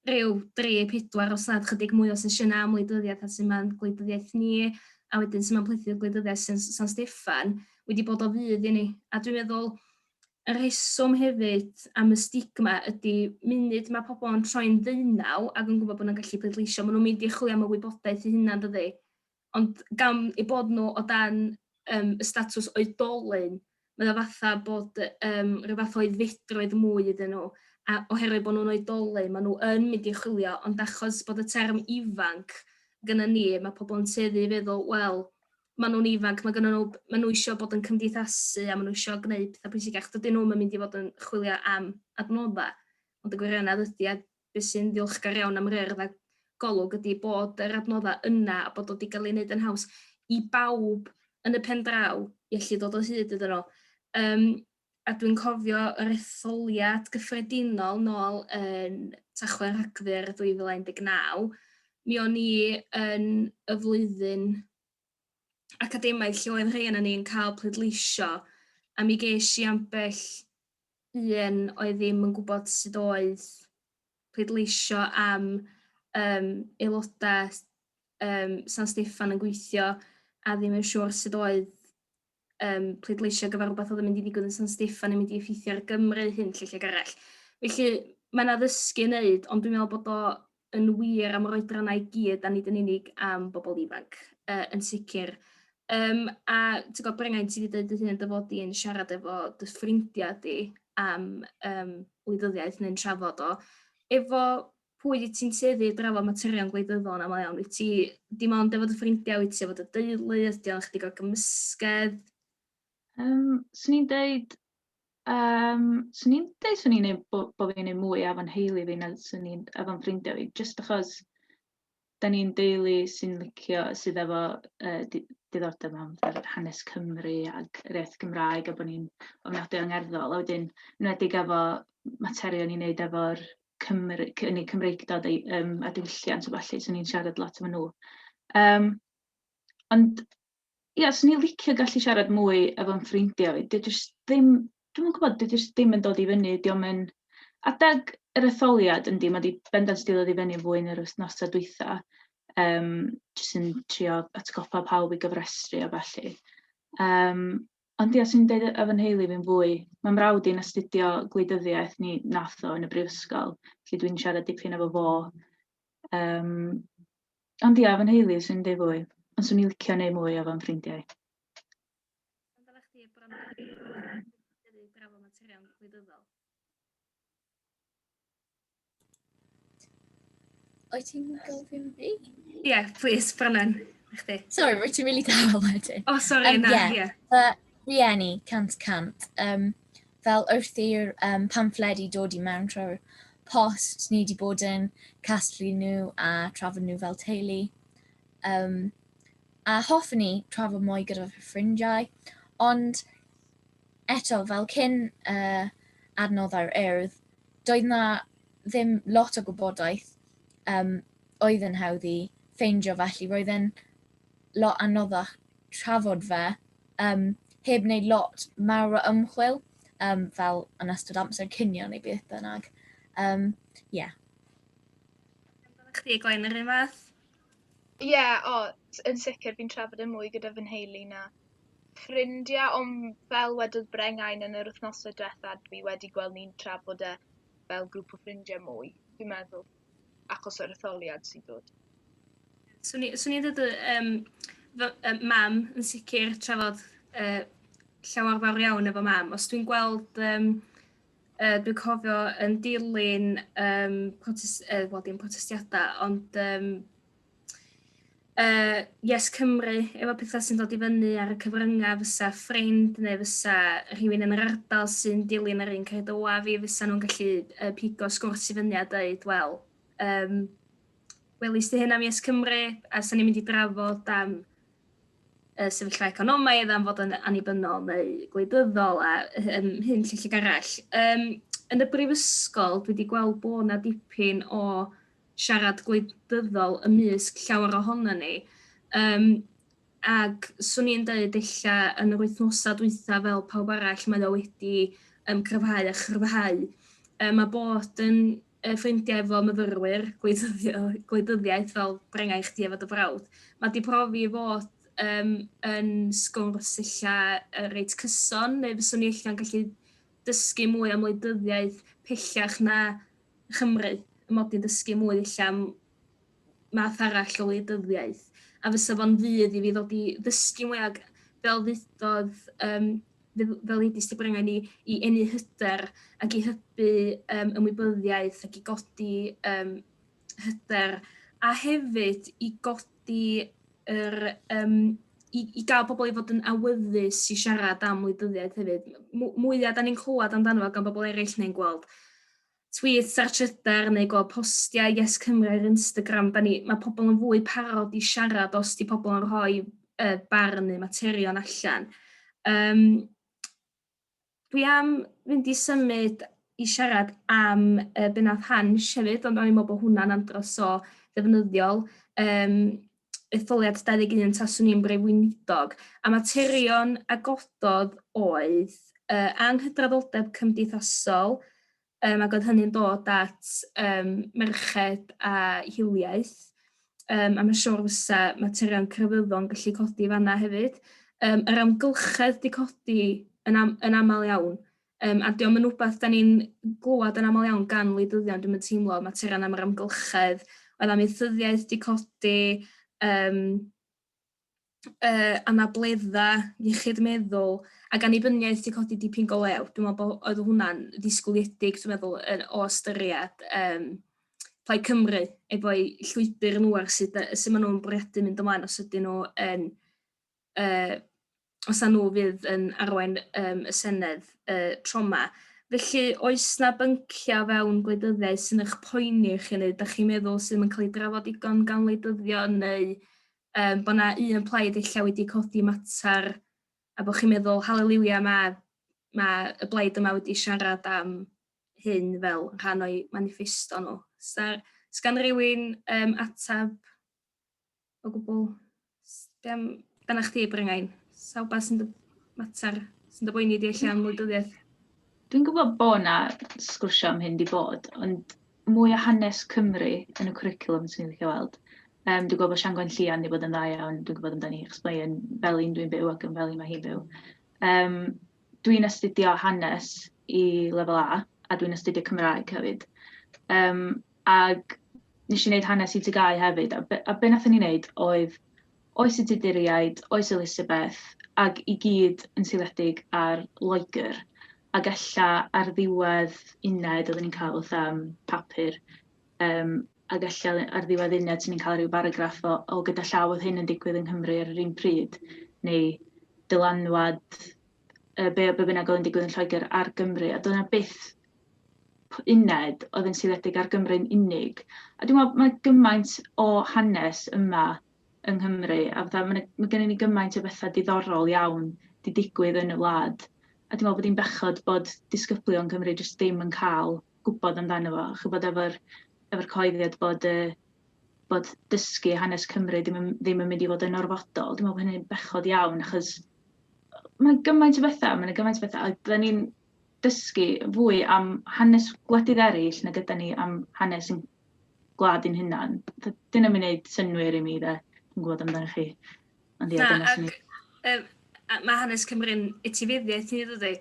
rhyw dri, pedwar, os nad chydig mwy o sesiynau am wleidyddiaeth a sut mae'n gwleidyddiaeth ni, a wedyn sut mae'n plethu gwleidyddiaeth San Steffan, wedi bod o fudd i ni. A dwi'n meddwl, y rheswm hefyd am y stigma ydy munud mae pobl yn troi'n ddeunaw ac yn gwybod bod nhw'n gallu pleidleisio, maen nhw'n mynd i chwilio am y wybodaeth eu hunain, dydy? Ond gan eu bod nhw o dan um, y statws oedolyn, mae o fatha bod um, rhyw fath o aeddfedrwydd mwy iddyn nhw, a oherwydd bod nhw'n oedolyn, maen nhw yn mynd i chwilio, ond achos bod y term ifanc gyda ni, mae pobl yn tueddu i feddwl, wel, maen nhw'n ifanc, mae gynnon nhw, maen nhw eisiau bod yn cymdeithasu a maen nhw eisiau gwneud pethau pwysicach. Dydyn nhw'm yn mynd i fod yn chwilio am adnoddau. Ond y gwirionedd ydy, a beth sy'n ddiolchgar iawn am yr Urdd a Golwg ydy bod yr adnoddau yna a bod o wedi cael ei wneud yn haws i bawb yn y pen draw i allu dod o hyd iddyn nhw. Um, a dwi'n cofio yr etholiad gyffredinol nôl yn Tachwedd Rhagfyr 2019, mi o'n i yn y flwyddyn academaidd lle oedd rhai ohonon ni yn cael pleidleisio, a mi ges i ambell un oedd ddim yn gwybod sut oedd pleidleisio am um, aelodau um, San Steffan yn gweithio a ddim yn siŵr sut oedd um, pleidleisio ar gyfer rhywbeth oedd yn mynd i ddigwydd yn San Steffan yn mynd i effeithio ar Gymru, hyn lle lle arall. Felly mae yna ddysgu i wneud, ond dwi'n meddwl bod o yn wir am yr oedrannau i gyd a nid yn unig am bobl ifanc, uh, yn sicr. Um, a ti'n gwybod, Brengain, ti wedi dweud dy hun dy fod di'n siarad efo dy ffrindiau di am um, wleidyddiaeth neu'n trafod o. Efo pwy wyt ti'n tueddu i drafod materion gwleidyddol yn aml iawn? Wyt ti dim ond efo dy ffrindiau, wyt ti efo dy deulu, ydy o'n chydig o gymysgedd? Um, swn i'n deud, um, swn i'n deud swn i'n neud bo, bo fi'n neud mwy efo'n heili fi na swn i'n efo'n ffrindiau fi, jyst achos da ni'n deulu sy'n licio, sydd efo uh, diddordeb mewn fatha hanes Cymru ac yr iaith Gymraeg a bod ni'n ofnadwy angerddol. A wedyn, yn enwedig efo materion i wneud efo'r Cymru, yn eu Cymreictod eu, um, a diwylliant a ballu, so ni'n siarad lot efo nhw. Um, ond ia, yeah, swn i'n licio gallu siarad mwy efo'n ffrindiau fi. Dwi jyst ddim, dwi'm yn gwybod, dwi jyst ddim yn dod i fyny, dio'm yn... Adeg yr etholiad, yndi, mae 'di bendant 'di dod i fyny fwy yn yr wythnosau dwytha, um, jyst yn trio atgoffa pawb i gofrestru a ballu. Um, ond ia, 'swn i'n deud efo nheulu fi'n fwy. Mae mrawd i'n astudio gwleidyddiaeth, ni nath o yn y brifysgol, felly dwi'n siarad dipyn efo fo. Um, ond ia, efo nheulu 'swn i'n deud fwy, ond 'swn i'n licio neud mwy efo'n ffrindiau. Amdana chdi, Bronwen, drafod materion gwleidyddol? Wyt ti'n gofyn fi? Ie, yeah, please, Bronwen, na chdi. Sorry, rwyt ti'n really dawel wedyn. Oh, sorry, na, ie. Yeah. Fy rhieni, 100%. Um, fel wrth i'r um, pamffledi dod i mewn trwy'r post, ni wedi bod yn casglu nhw a trafod nhw fel teulu. Um, a hoffwn i trafod mwy gyda fy ffrindiau, ond eto, fel cyn uh, adnoddau'r Urdd, doedd na ddim lot o gwybodaeth um, oedd yn hawdd i ffeindio, felly roedd e'n lot anoddach trafod fe um, heb wneud lot mawr o ymchwil, um, fel yn ystod amser cinio neu beth bynnag. Um, yeah. Chdi, Gwen, yr un fath? Ie, yeah, o, yn sicr fi'n trafod e mwy gyda fy nheulu na ffrindiau, ond fel wedodd Brengain yn yr wythnosau diwetha, dwi wedi gweld ni'n trafod e fel grŵp o ffrindiau mwy, dwi'n meddwl, achos o'r etholiad sy'n dod. Swn i'n dweud, um, fy, um, mam yn sicr trafod uh, llawer fawr iawn efo mam. Os dwi'n gweld, um, uh, dwi'n cofio yn dilyn um, protest, uh, wel, dim protestiadau, ond um, uh, Yes Cymru, efo pethau sy'n dod i fyny ar y cyfryngau, fysa ffrind neu fysa rhywun yn yr ardal sy'n dilyn yr un credoa fi, fysa nhw'n gallu uh, pigo sgwrs i fyny a dweud, wel, um, welis di hyn am Yes Cymru, a sa'n ni'n mynd i drafod am y sefyllfa economaidd, am fod yn annibynnol neu gwleidyddol a um, hyn lle lle arall. Um, yn y brifysgol, dwi wedi gweld bod yna dipyn o siarad gwleidyddol ymysg llawer ohonon ni. Um, ac swn i'n dweud ella yn yr wythnosau dwytha fel pawb arall mae o wedi um, cryfhau a chryfhau. Um, mae bod yn uh, ffrindiau efo myfyrwyr gwleidyddiaeth fel brengau chdi efo dy frawd, mae di profi i fod um, yn sgwrs ella reit cyson, neu fyswn i ella'n gallu dysgu mwy am wleidyddiaeth pellach na Chymru, 'y mod i'n dysgu mwy ella am math arall o wleidyddiaeth, a fysa fo'n fudd i fi ddod i ddysgu mwy ag fel ddudodd yym fel ddeudist ti Brengan i i ennyn hyder ac i hybu yym ymwybyddiaeth ac i godi yym hyder a hefyd i godi yr yym i i gael pobl i fod yn awyddus i siarad am wleidyddiaeth hefyd. Mwya 'dan ni'n clywed amdano fo gan bobl eraill neu'n gweld tweets ar Trydar neu gweld postiau Yes Cymru ar Instagram, 'dan ni... ma' pobl yn fwy parod i siarad os 'di pobl yn rhoi barn neu materion allan. Yym dwi am fynd i symud i siarad am be nath Hansh hefyd, ond o'n i'n meddwl bod hwnna'n andros o ddefnyddiol. Yym etholiad 21 taswn i'n brif weinidog, a materion a gododd oedd anghydraddoldeb cymdeithasol, yym ac oedd hynny'n dod at yym merched a hiliaeth, yym a ma' siŵr fysa materion crefyddol yn gallu codi fan'na hefyd. Yym yr amgylchedd 'di codi yn am- yn amal iawn, yym a 'di o'm yn wbath 'dan ni'n glwad yn amal iawn gan wleidyddion dwi'm yn teimlo, materion am yr amgylchedd, oedd amaethyddiaeth 'di codi, yym anabledda, iechyd meddwl ac annibyniaeth 'di codi dipyn go lew. Dwi'n meddwl bo' oedd hwnna'n ddisgwyliedig dwi'n meddwl yn o ystyried yym Plaid Cymru efo'u llwybr nhw ar sut yy sut ma' nhw'n bwriadu mynd ymlaen os ydyn nhw yn yy os 'na nhw fydd yn arwain yym y Senedd y tro 'ma. Felly oes 'na byncia' o fewn gwleidyddiaeth sy'n eich poeni chi neu dach chi'n meddwl sydd ddim yn cael ei drafod digon gan wleidyddion neu yym bo' 'na un plaid ella wedi codi mater a bo' chi'n meddwl haleliwia ma' ma' y blaid yma wedi siarad am hyn fel rhan o'u maniffesto nhw. 'Sa 's gan rywun yym atab o gwbl? S- be' am be' 'nach chdi Brynghain? 'Sa wbath sy'n dy mater sy'n dy boeni di ella am wleidyddiaeth? Dwi'n gwybod bo' 'na sgwrsio am hyn 'di bod, ond mwy o hanes Cymru yn y cwricwlwm 'swn i'n licio weld. Yym dwi'n gwybod bod Sian Gwenllian 'di bod yn dda iawn, dwi'n gwybod amdani achos mae yn fel un dwi'n byw ac yn fel un mae hi'n byw. Yym dwi'n astudio hanes i lefel A a dwi'n astudio Cymraeg hefyd. Yym ag wnes i wneud hanes i TGAU hefyd a be a be wnaethon ni wneud oedd oes y Tuduriaid, oes Elizabeth ac i gyd yn seiliedig ar Loegr ac ella ar ddiwedd uned oedden ni'n cael fatha papur yym ac ella ar ddiwedd uned 'swn ni'n cael rhyw baragraff o o gyda llaw oedd hyn yn digwydd yng Nghymru ar yr un pryd neu dylanwad yy be be bynnag oedd yn digwydd yn Lloegr ar Gymru a doedd 'na byth uned oedd yn seiliedig ar Gymru'n unig. A dwi'n meddwl mae gymaint o hanes yma yng Nghymru a fatha ma' 'na ma' gennyn ni gymaint o bethau diddorol iawn 'di digwydd yn y wlad a dwi'n meddwl bod hi'n bechod bod disgyblion Cymru jyst ddim yn cael gwybod amdano fo. Chibod efo'r efo'r cyhoeddiad bod yy bod dysgu hanes Cymru ddim yn ddim yn mynd i fod yn orfodol, dwi'n meddwl bod hynny'n bechod iawn achos mae gymaint o bethau, mae 'na gymaint o bethau a dan ni'n dysgu fwy am hanes gwledydd eraill nag ydan ni am hanes ein gwlad ein hunain. 'Di hynna'm yn wneud synnwyr i mi de, dwi'n gwybod amdano chi. Ond ia, dyna sy'n... Ac mae hanes Cymru'n etifeddiaeth ni, dydy?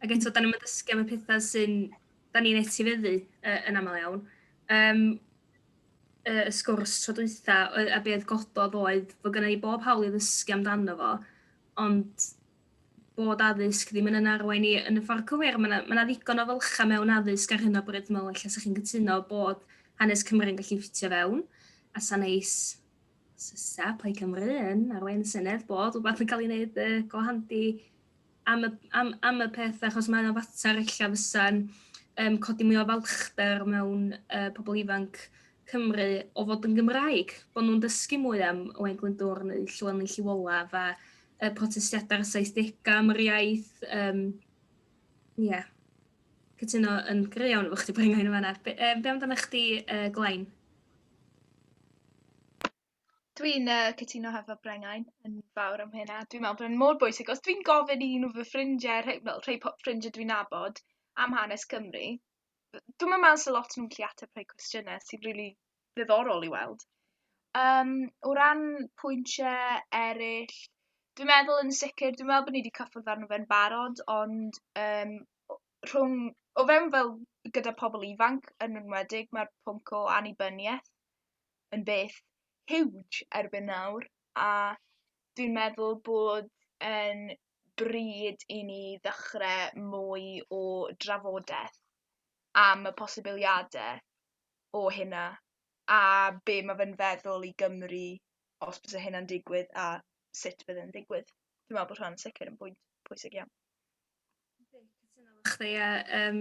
Ac eto, da ni'n dysgu am y pethau sy'n... Da ni'n etifeddu yn aml iawn. Um, y sgwrs tro dwytha a beth gododd oedd fod gynnon ni bob hawl i ddysgu amdano fo, ond bod addysg ddim yn 'yn arwain ni yn y ffordd cywir. Ma' 'na ma' 'na ddigon o fylchau mewn addysg ar hyn o bryd, dwi'n meddwl ella 'sa chi'n cytuno bod hanes Cymru'n gallu ffitio fewn, a 'sa neis os fysa Plaid Cymru yn arwain y Senedd bod rwbath yn cael ei wneud go handi am y am am y peth achos mae o'n fater ella fysa'n yym codi mwy o falchder mewn pobl ifanc Cymru o fod yn Gymraeg, bod nhw'n dysgu mwy am Owain Glyndŵr neu Llywelyn Lliw Olaf a y protestiadau'r 70au am yr iaith. Yym ie. Cytuno yn gry iawn efo chdi Bryngaer yn fan'na. Be yy be amdanach chdi Glain? Dwi'n cytuno hefo Brengain yn fawr am hynna. Dwi'n meddwl bod e'n mor bwysig. Os dwi'n gofyn i un o fy ffrindiau, rhai, wel, rhai ffrindiau dwi'n nabod am hanes Cymru, dwi'm yn meddwl 'sa lot nhw'n gallu ateb rhai cwestiynau sy'n rili ddiddorol i weld. Yym o ran pwyntiau eraill, dwi'n meddwl yn sicr, dwi'n meddwl bod ni 'di cyffwrdd arno fe'n barod, ond yym rhwng... o fewn fel gyda pobl ifanc yn enwedig, mae'r pwnc o annibyniaeth yn beth huge erbyn nawr, a dwi'n meddwl bod yn bryd i ni ddechrau mwy o drafodaeth am y posibiliadau o hynna a be mae fe'n feddwl i Gymru os byse hynna'n digwydd a sut bydd e'n digwydd. Dwi'n meddwl bod hwnna'n sicr yn bwynt pwysig iawn. Chdi, ie. Um,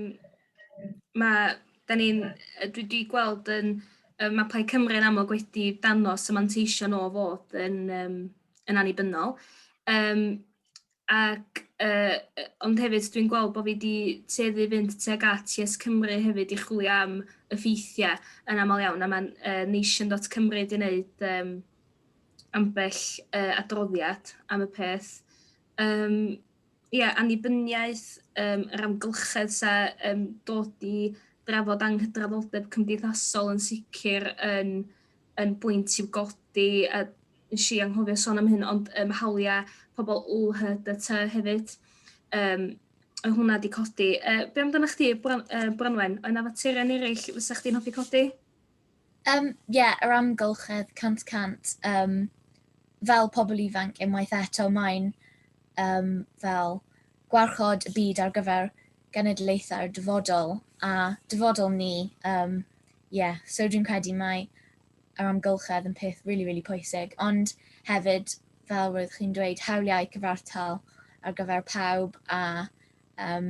mae, da ni'n, dwi wedi gweld yn, mae Plaid Cymru yn amlwg wedi danos y manteision o fod yn, um, yn annibynnol. Um, ac, uh, ond hefyd dwi'n gweld bod fi wedi tueddu fynd tuag at Yes Cymru hefyd i chwilio am y ffeithiau yn aml iawn, a mae uh, nation.cymru wedi gwneud um, ambell uh, adroddiad am y peth. Um, ie, annibyniaeth, um, yr amgylchedd sa um, dod i drafod anghydraddoldeb cymdeithasol yn sicr yn, yn bwynt i'w godi, a nes i anghofio sôn am hyn, ond um, hawliau pobl LHDT hefyd. Um, oedd hwnna di codi. Uh, be amdano chdi, Bron, uh, Bronwen? Oedd yna faterion eraill fysa chdi'n hoffi codi? Um, yeah, yr amgylchedd 100%. Um, fel pobl ifanc unwaith eto, mae'n um, fel gwarchod y byd ar gyfer genedlaethau'r dyfodol a dyfodol ni. Um, yeah, so dwi'n credu mae yr amgylchedd yn peth really, really pwysig. Ond hefyd, fel roedd chi'n dweud, hawliau cyfartal ar gyfer pawb a um,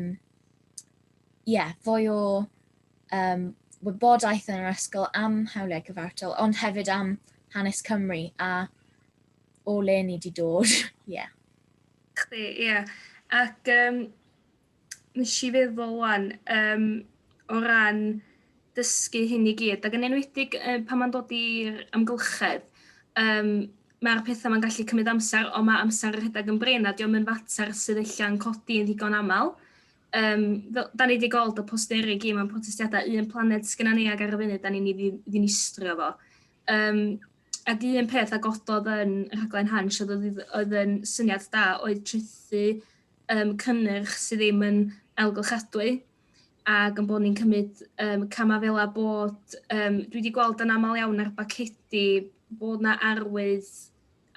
yeah, fwy o um, wybodaeth yn yr ysgol am hawliau cyfartal, ond hefyd am hanes Cymru a o le ni wedi dod. yeah. Chdi, ie. Yeah. Ac um, nes i feddwl wan, um, o ran dysgu hyn i gyd, ac yn enwedig uh, pan mae'n dod i'r amgylchedd, um, mae'r pethau ma'n gallu cymryd amser, ond mae amser yn rhedeg yn brin, a diolch yn fater sydd ella'n codi yn ddigon aml. Um, fel, da ni wedi gweld y posteri gyd mewn protestiadau, un planed sgynna ni ac ar y funud, da ni'n ei ddinistrio fo. Um, ac un peth a gododd yn rhaglen Hansh oedd, oedd yn syniad da oedd trethu um, cynnyrch sydd ddim yn ailgylchadwy ac yn bod ni'n cymryd um, camau fel a bod, um, dwi wedi gweld yn aml iawn ar bacedi bod na arwydd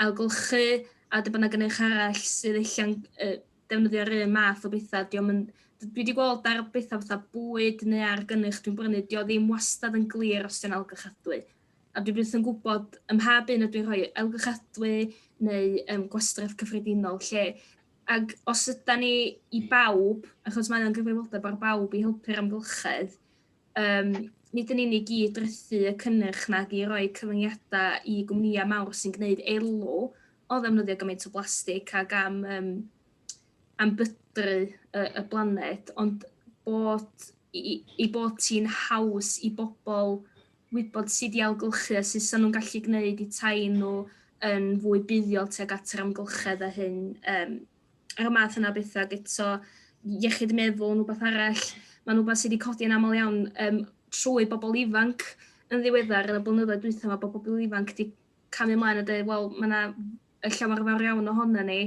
ailgylchu a dy bynnag gynnyrch arall sydd ella'n uh, defnyddio'r un math o bethau. Dio'm yn... Dwi wedi gweld ar bethau fatha bwyd neu ar gynnyrch dwi'n brynu, dio ddim wastad yn glir os dio'n ailgylchadwy. A dwi byth yn gwybod ym mha bun ydw i'n rhoi ailgylchadwy neu um, gwastraff cyffredinol lle. Ac os yda ni i bawb, achos mae o'n gyfrifoldeb ar bawb i helpu'r amgylchedd, um, nid yn unig i drethu y cynnyrch nag i roi cyfyngiadau i gwmnïau mawr sy'n gwneud elw o ddefnyddio gymaint o blastig ac am, um, am bydru y, y blaned, ond bod, i, i bod ti'n haws i bobl wybod sut i ailgylchu a sut sa'n nhw'n gallu gwneud i tai nhw yn fwy buddiol tuag at yr amgylchedd a hyn. Um, ar y math yna o bethau, ac eto iechyd meddwl yn rhywbeth arall. Mae'n rhywbeth sydd wedi codi yn aml iawn um, trwy bobl ifanc yn ddiweddar yn y blynyddoedd dwytha mae bobl ifanc wedi camu ymlaen a dweud, wel, mae yna llawer fawr iawn ohono ni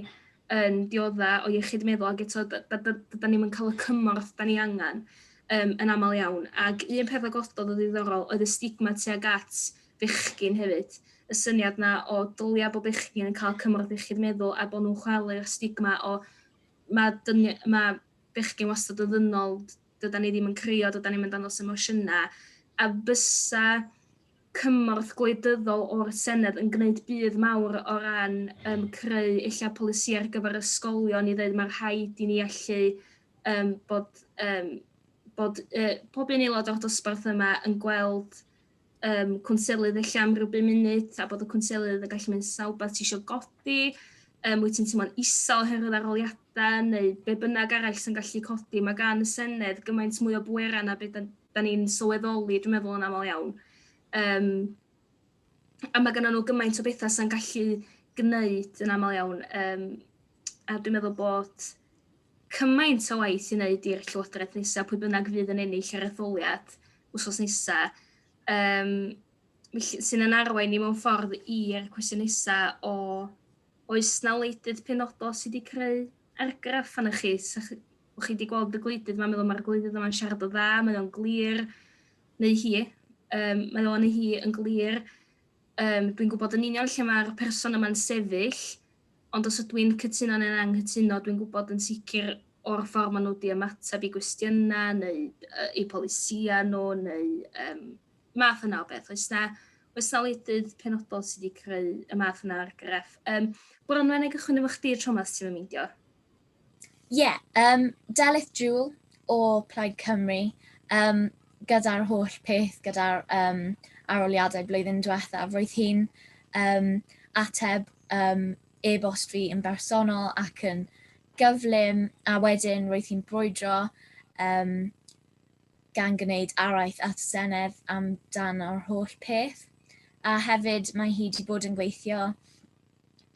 yn diodda o iechyd meddwl ac eto da, da, da, da ni'm yn cael y cymorth da ni angen um, yn aml iawn. Ac un peth a gododd o ddiddorol oedd y stigma tuag at fechgyn hefyd. Y syniad na o dylia bod bechgyn yn cael cymorth iechyd meddwl a bod nhw'n chwalu'r stigma o mae, dyni, mae bechgyn wastad yn ddynol, dyda ni ddim yn crio, dyda ni'n dangos emosiynau. A fysa cymorth gwleidyddol o'r Senedd yn gwneud budd mawr o ran um, creu ella polisi ar gyfer ysgolion i ddweud mae'r rhaid i ni allu um, bod, um, bod uh, pob un aelod o'r dosbarth yma yn gweld um, cwnselydd ella am ryw bum munud a bod y cwnselydd yn gallu mynd sa wbath ti eisiau godi, um, wyt ti'n teimlo'n isel oherwydd arholiadau neu be bynnag arall sy'n gallu codi. Mae gan y Senedd gymaint mwy o bwerau na beth da, da ni'n sylweddoli, dwi'n meddwl yn aml iawn. Um, a mae gennym nhw gymaint o bethau sy'n gallu gwneud yn aml iawn. Um, a dwi'n meddwl bod cymaint o waith i wneud i'r Llywodraeth nesaf, pwy bynnag fydd yn ennill yr etholiad wsos nesaf, um, sy'n yn arwain ni mewn ffordd i'r cwestiwn nesaf o oes na wleidydd penodol sydd wedi creu argraff arnoch chi? Sa chi, chi wedi gweld y gwleidydd ma'n meddwl mae'r gwleidydd yma'n siarad o dda, mae o'n glir, neu hi, um, mae o neu hi yn glir. Um, dwi'n gwybod yn union lle mae'r person yma'n sefyll. Ond os ydw i'n cytuno neu'n anghytuno, dwi'n gwybod yn sicr o'r ffordd maen nhw wedi ymateb i gwestiynau neu eu polisïau nhw neu um, math yna o beth. Oes na, oes na wleidydd penodol sydd wedi creu y math yna argraff? Um, Bronwen, ei gychwyn efo chdi tro yma, os ti'n meindio? Ie, yeah, um, Delyth Jewell o Plaid Cymru, um, gyda'r holl peth, gyda'r um, aroliadau blwyddyn diwethaf, roedd hi'n um, ateb um, e-bost fi yn bersonol ac yn gyflym, a wedyn roedd hi'n brwydro um, gan gwneud araith at y Senedd amdan yr holl peth. A hefyd mae hi wedi bod yn gweithio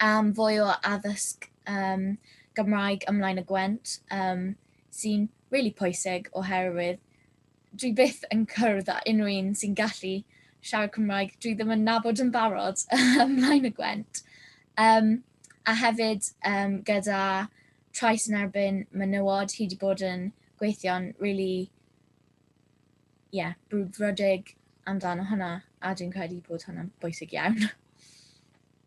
am fwy o addysg um, Gymraeg ymlaen y Gwent, um, sy'n really pwysig oherwydd dwi byth yn cwrdd â unrhyw un sy'n gallu siarad Cymraeg dwi ddim yn nabod yn barod ymlaen y Gwent. Um, a hefyd um, gyda trais yn erbyn menywod, hi wedi bod yn gweithio'n really yeah, brwdfrydig amdano hwnna, a dwi'n credu bod hwnna'n bwysig iawn.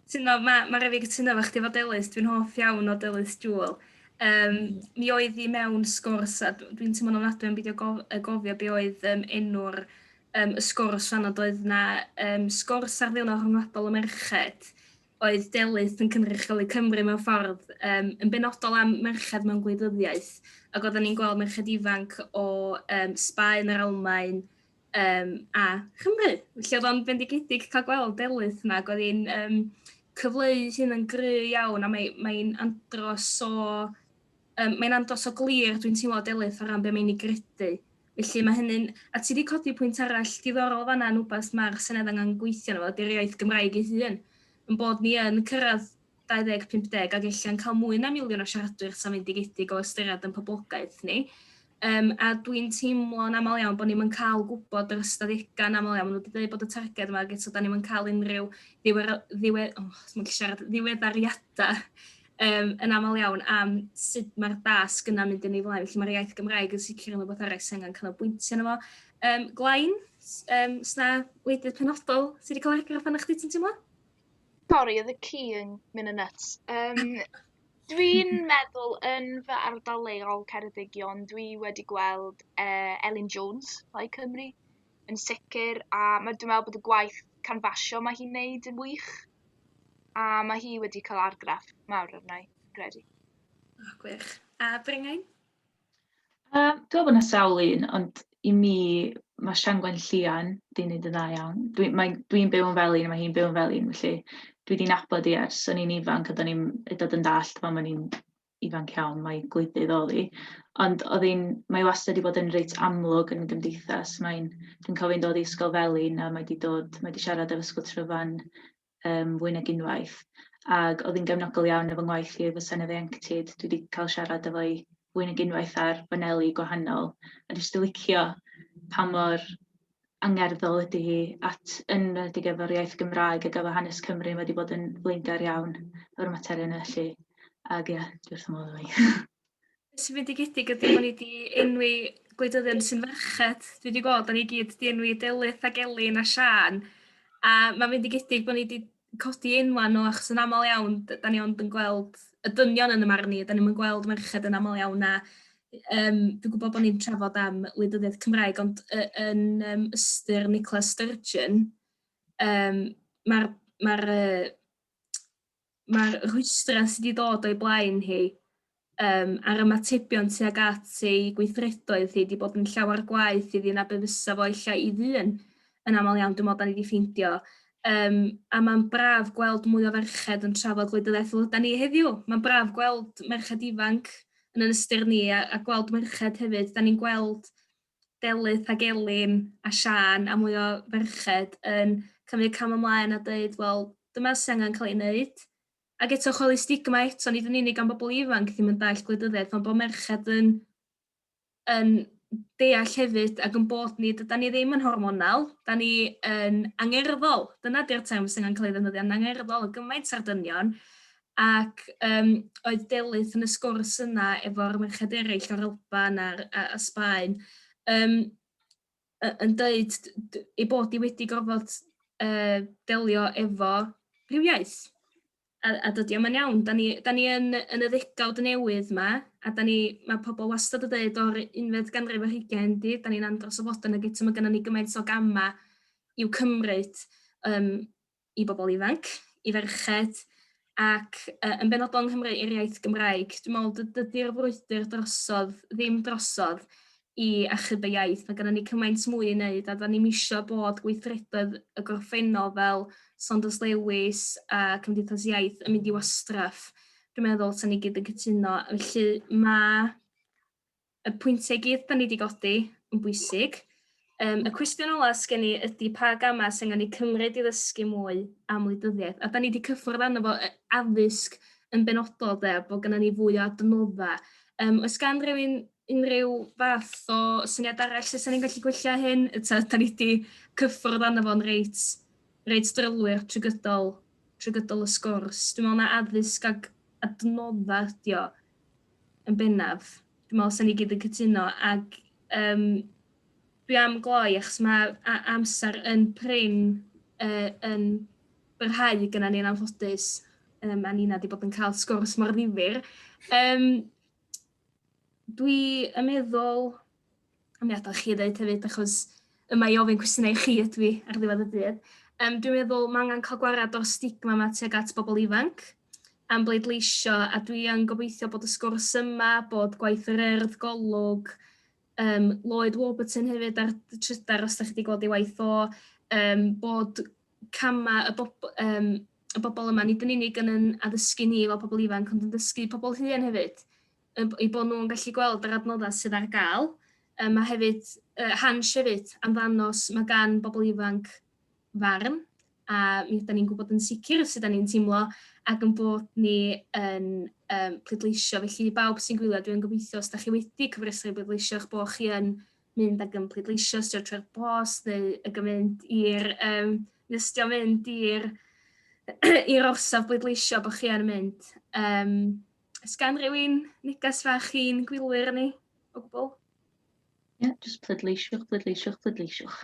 Cytuno, ma' ma' raid fi gytuno efo chdi efo Delyth, dwi'n hoff iawn o Delyth Jewell. Um, mi oedd hi mewn sgwrs, a dwi'n teimlo'n ofnadwy am beidio gof gofio be oedd um, enw'r um, y sgwrs fan, ond oedd na um, sgwrs ar Ddiwrnod Rhyngwladol y Merched, oedd Delyth yn cynrychioli Cymru mewn ffordd um, yn benodol am merched mewn gwleidyddiaeth, ac oedden ni'n gweld merched ifanc o um, Sbaen a'r Almaen, um, a Chymru. Felly oedd o'n bendigedig cael gweld Delyth yna, ac oedd hi'n um, cyfleu hyn yn gry iawn, a mae'n mae andros o um, mae'n andros o glir, dwi'n teimlo Delyth o ran be mae'n ei gredu. Felly mae hynny'n... A ti wedi codi pwynt arall diddorol fanna yn wbath mae'r Senedd angen gweithio arno fo, 'di'r iaith Gymraeg ei hun. Yn bod ni yn cyrraedd 2050 ac ella'n cael mwy na miliwn o siaradwyr safendigedig o ystyried yn poblogaeth ni. Um, a dwi'n teimlo'n aml iawn bod ni'n cael gwybod yr ystadegau yn aml iawn. Maen nhw wedi dweud bod y targed yma, ac eto da ni'n cael unrhyw ddiwe, ddiwe, oh, siarad, ddiweddariadau um, yn aml iawn am sut mae'r dasg yna'n mynd yn ei flaen. Felly mae'r iaith Gymraeg yn sicr yn rhywbeth arall sy'n angen canolbwyntio arno fo. Um, Glain, um, sna wleidydd penodol sydd wedi cael argraff arna chdi, ti'n teimlo? Sori, oedd y ci yn mynd yn nuts. Um, dwi'n meddwl yn fy ardal leol Ceredigion, dwi wedi gweld uh, Elin Jones, Plaid Cymru, yn sicr, a mae, dwi'n meddwl bod y gwaith canfasio mae hi'n neud yn wych, a mae hi wedi cael argraff mawr arna i, credu. Oh, gwych. A Brengain? Yym, dwi'n meddwl bod 'na sawl un, ond i mi ma' Sian Gwenllian 'di wneud yn dda iawn. Dwi mae'n dwi'n byw yn Felin a ma' hi'n byw yn Felin, felly dwi 'di nabod hi ers o'n i'n ifanc a do'n i'm hyd yn oed yn dallt pan o'n i'n ifanc iawn mai gwleidydd oedd hi. Ond oedd hi'n... mae hi wastad 'di bod yn reit amlwg yn y gymdeithas. Mae'n... dwi'n cofio hi'n dod i Ysgol Felin a mae 'di dod... mae 'di siarad efo Ysgol Tryfan um, fwy nag unwaith. Ac oedd hi'n gefnogol iawn efo ngwaith i efo Senedd Ieuenctid. Dwi wedi cael siarad efo hi fwy nag unwaith ar baneli gwahanol. A dwi jyst yn licio pa mor angerddol ydy hi at yn enwedig efo'r iaith Gymraeg ac efo hanes Cymru. Mae wedi bod yn flaengar iawn efo'r materion yna felly. Ac ie, dwi wrth fy modd efo hi. Sy'n fendigedig ydy bod ni wedi enwi gwleidyddion sy'n ferched. Dwi wedi gweld, da ni gyd wedi enwi Delyth ac Elin a Siân. A mae'n fendigedig bod ni wedi codi enwa nhw, achos yn aml iawn, da ni ond yn gweld y dynion yn y marn ni, da ni'n gweld merched yn aml iawn. A um, dwi'n gwybod bod ni'n trafod am wleidyddiaeth Cymraeg, ond yn um, ystyr Nicola Sturgeon, um, mae'r mae Mae'r rhwystrau sy 'di dod o'i blaen hi yym a'r ymatebion tuag at ei gweithredoedd hi 'di bod yn llawer gwaeth iddi na be fysa fo ella i ddyn yn aml iawn dwi'n meddwl 'dan ni 'di ffeindio. Yym a mae'n braf gweld mwy o ferched yn trafod gwleidyddiaeth fel ydan ni heddiw. Mae'n braf gweld merched ifanc yn 'yn ystyr ni a a gweld merched hefyd. 'Dan ni'n gweld Delyth ac Elin a Siân a mwy o ferched yn cymryd cam ymlaen a dweud, wel, dyma sy'n angen cael ei wneud. Ac eto chwalu stigma eto, nid yn unig am bobl ifanc ddim yn dallt gwleidyddiaeth, ond bod merched yn, yn deall hefyd ac yn bod ni, dydan ni ddim yn hormonal, da ni yn angerddol. Dyna di'r term sy'n angen cael ei ddefnyddio, yn angerddol yn gymaint ar dynion. Ac yym oedd Delyth yn y sgwrs yna efo'r merched eraill o'r Alban a'r a a Sbaen yym yn deud ei bod hi wedi gorfod yy delio efo rhywiaeth. A a dydy o'm yn iawn. Da ni da ni yn yn y ddegawd newydd 'ma a da ni... mae pobl wastad yn deud o'r unfed ganrif ar hugain 'di, da ni'n andros o fodern ag eto mae gynnon ni gymaint o gamau i'w cymryd yym i bobl ifanc, i ferched ac yy yn benodol yng Nghymru i'r iaith Gymraeg. Dwi'n meddwl dydy'r frwydr drosodd ddim drosodd i achub y iaith. Mae gynnon ni cymaint mwy i wneud a 'dan ni'm isio bod gweithredoedd y gorffennol fel Saunders Lewis a Cymdeithas Iaith yn mynd i wastraff. Dwi'n meddwl 'sa ni gyd yn cytuno. Felly ma' y pwyntiau i gyd 'dan ni 'di godi yn bwysig. Y cwestiwn ola sgen i ydy pa gamau sy'n angen eu cymryd i ddysgu mwy am wleidyddiaeth? A 'dan ni 'di cyffwrdd arno fo, addysg yn benodol de, bod gynnon ni fwy o adnoddau. Oes gan rywun unrhyw fath o syniad arall sut 'sen ni'n gallu gwella hyn? Ta 'dan ni 'di cyffwrdd arno fo'n reit reit drylwyr trwy gydol trwy gydol y sgwrs. Dwi'n meddwl na addysg ag adnoddau ydi o yn bennaf. Dwi'n meddwl 'sen ni gyd yn cytuno ac yym dwi am gloi achos ma' amser yn prin yn byrhau gynna ni yn anffodus a nina 'di bod yn cael sgwrs mor ddifyr. Yym dwi yn meddwl, a mi adael chi ddeud hefyd achos yma i ofyn cwestiynau i chi ydw i ar ddiwedd y dydd. Dwi'n meddwl ma' angen cael gwared o'r stigma 'ma tuag at bobl ifanc am bleidleisio a dwi yn gobeithio bod y sgwrs yma, bod gwaith yr Urdd, Golwg, yym Lloyd Warburton hefyd ar Trydar os dach chi 'di gweld ei waith o, yym bod camau y bob- yym y bobl yma nid yn unig yn 'yn addysgu ni fel pobl ifanc ond yn dysgu pobl hŷn hefyd eu bod nhw'n gallu gweld yr adnoddau sydd ar gael. Yym a hefyd Hansh hefyd am ddangos ma' gan bobl ifanc farn a mi ydan ni'n gwybod yn sicr sut 'dan ni'n teimlo ac yn bod ni yn yym pleidleisio. Felly i bawb sy'n gwylio dwi yn gobeithio os dach chi wedi cofrestru i bleidleisio eich bod chi yn mynd ac yn pleidleisio os 'di o trwy'r post neu ag yn mynd i'r yym nes 'di o'n mynd i'r i'r orsaf bleidleisio bod chi yn mynd. Yym oes gan rywun neges fach i'n gwylwyr ni o gwbl? Ie, yeah, just pleidleisiwch, pleidleisiwch, pleidleisiwch.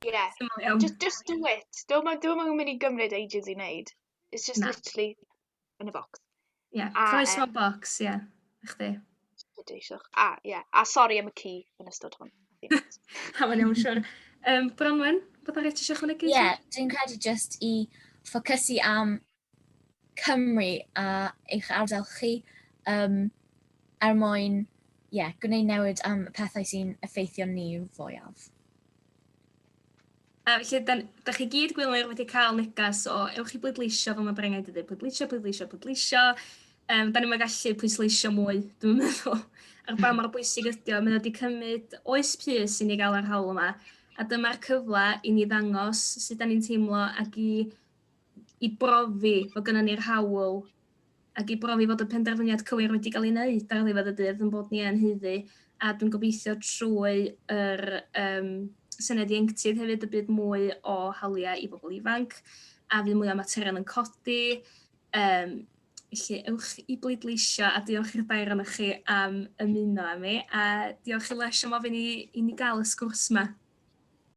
Yeah. Syml iawn. Just do it. Dwi'n dwi'n mynd i gymryd ages i wneud. It's just Na. literally in a box. Ie, yeah. A, croes yym, mewn bocs, ie. Yeah. Chdi. Pleidleisiwch. A, ie. Yeah. A sori am y ci yn ystod hwn. Ha, mae'n iawn, siwr. Bronwen, beth arall ti eisiau ychwanegu? Ie, yeah, dwi'n credu just i ffocysu am Cymru a eich ardal chi er mwyn ie, gwneud newid am y pethau sy'n effeithio ni fwyaf. A felly, da, da chi gyd gwylwyr wedi cael neges o ewch i bleidleisio fel mae Brengaid yn dweud, pleidleisio, pleidleisio, pleidleisio. Da ni'm yn gallu pwysleisio mwy, dwi'n meddwl, ar ba mor bwysig ydy o. Mae o wedi cymryd oes pys i ni gael yr hawl yma, a dyma'r cyfle i ni ddangos sut da ni'n teimlo ac i, i brofi fod gynnon ni'r hawl ac i brofi fod y penderfyniad cywir wedi cael ei wneud ar ddiwedd y dydd yn bod ni yn haeddu a dwi'n gobeithio trwy yr um, Senedd Ieuenctid hefyd y bydd mwy o hawliau i bobl ifanc a fydd mwy o materion yn codi. Felly ewch i bleidleisio a diolch i'r dair ohonoch chi am ymuno â mi a diolch i Lush am ofyn i ni gael y sgwrs yma.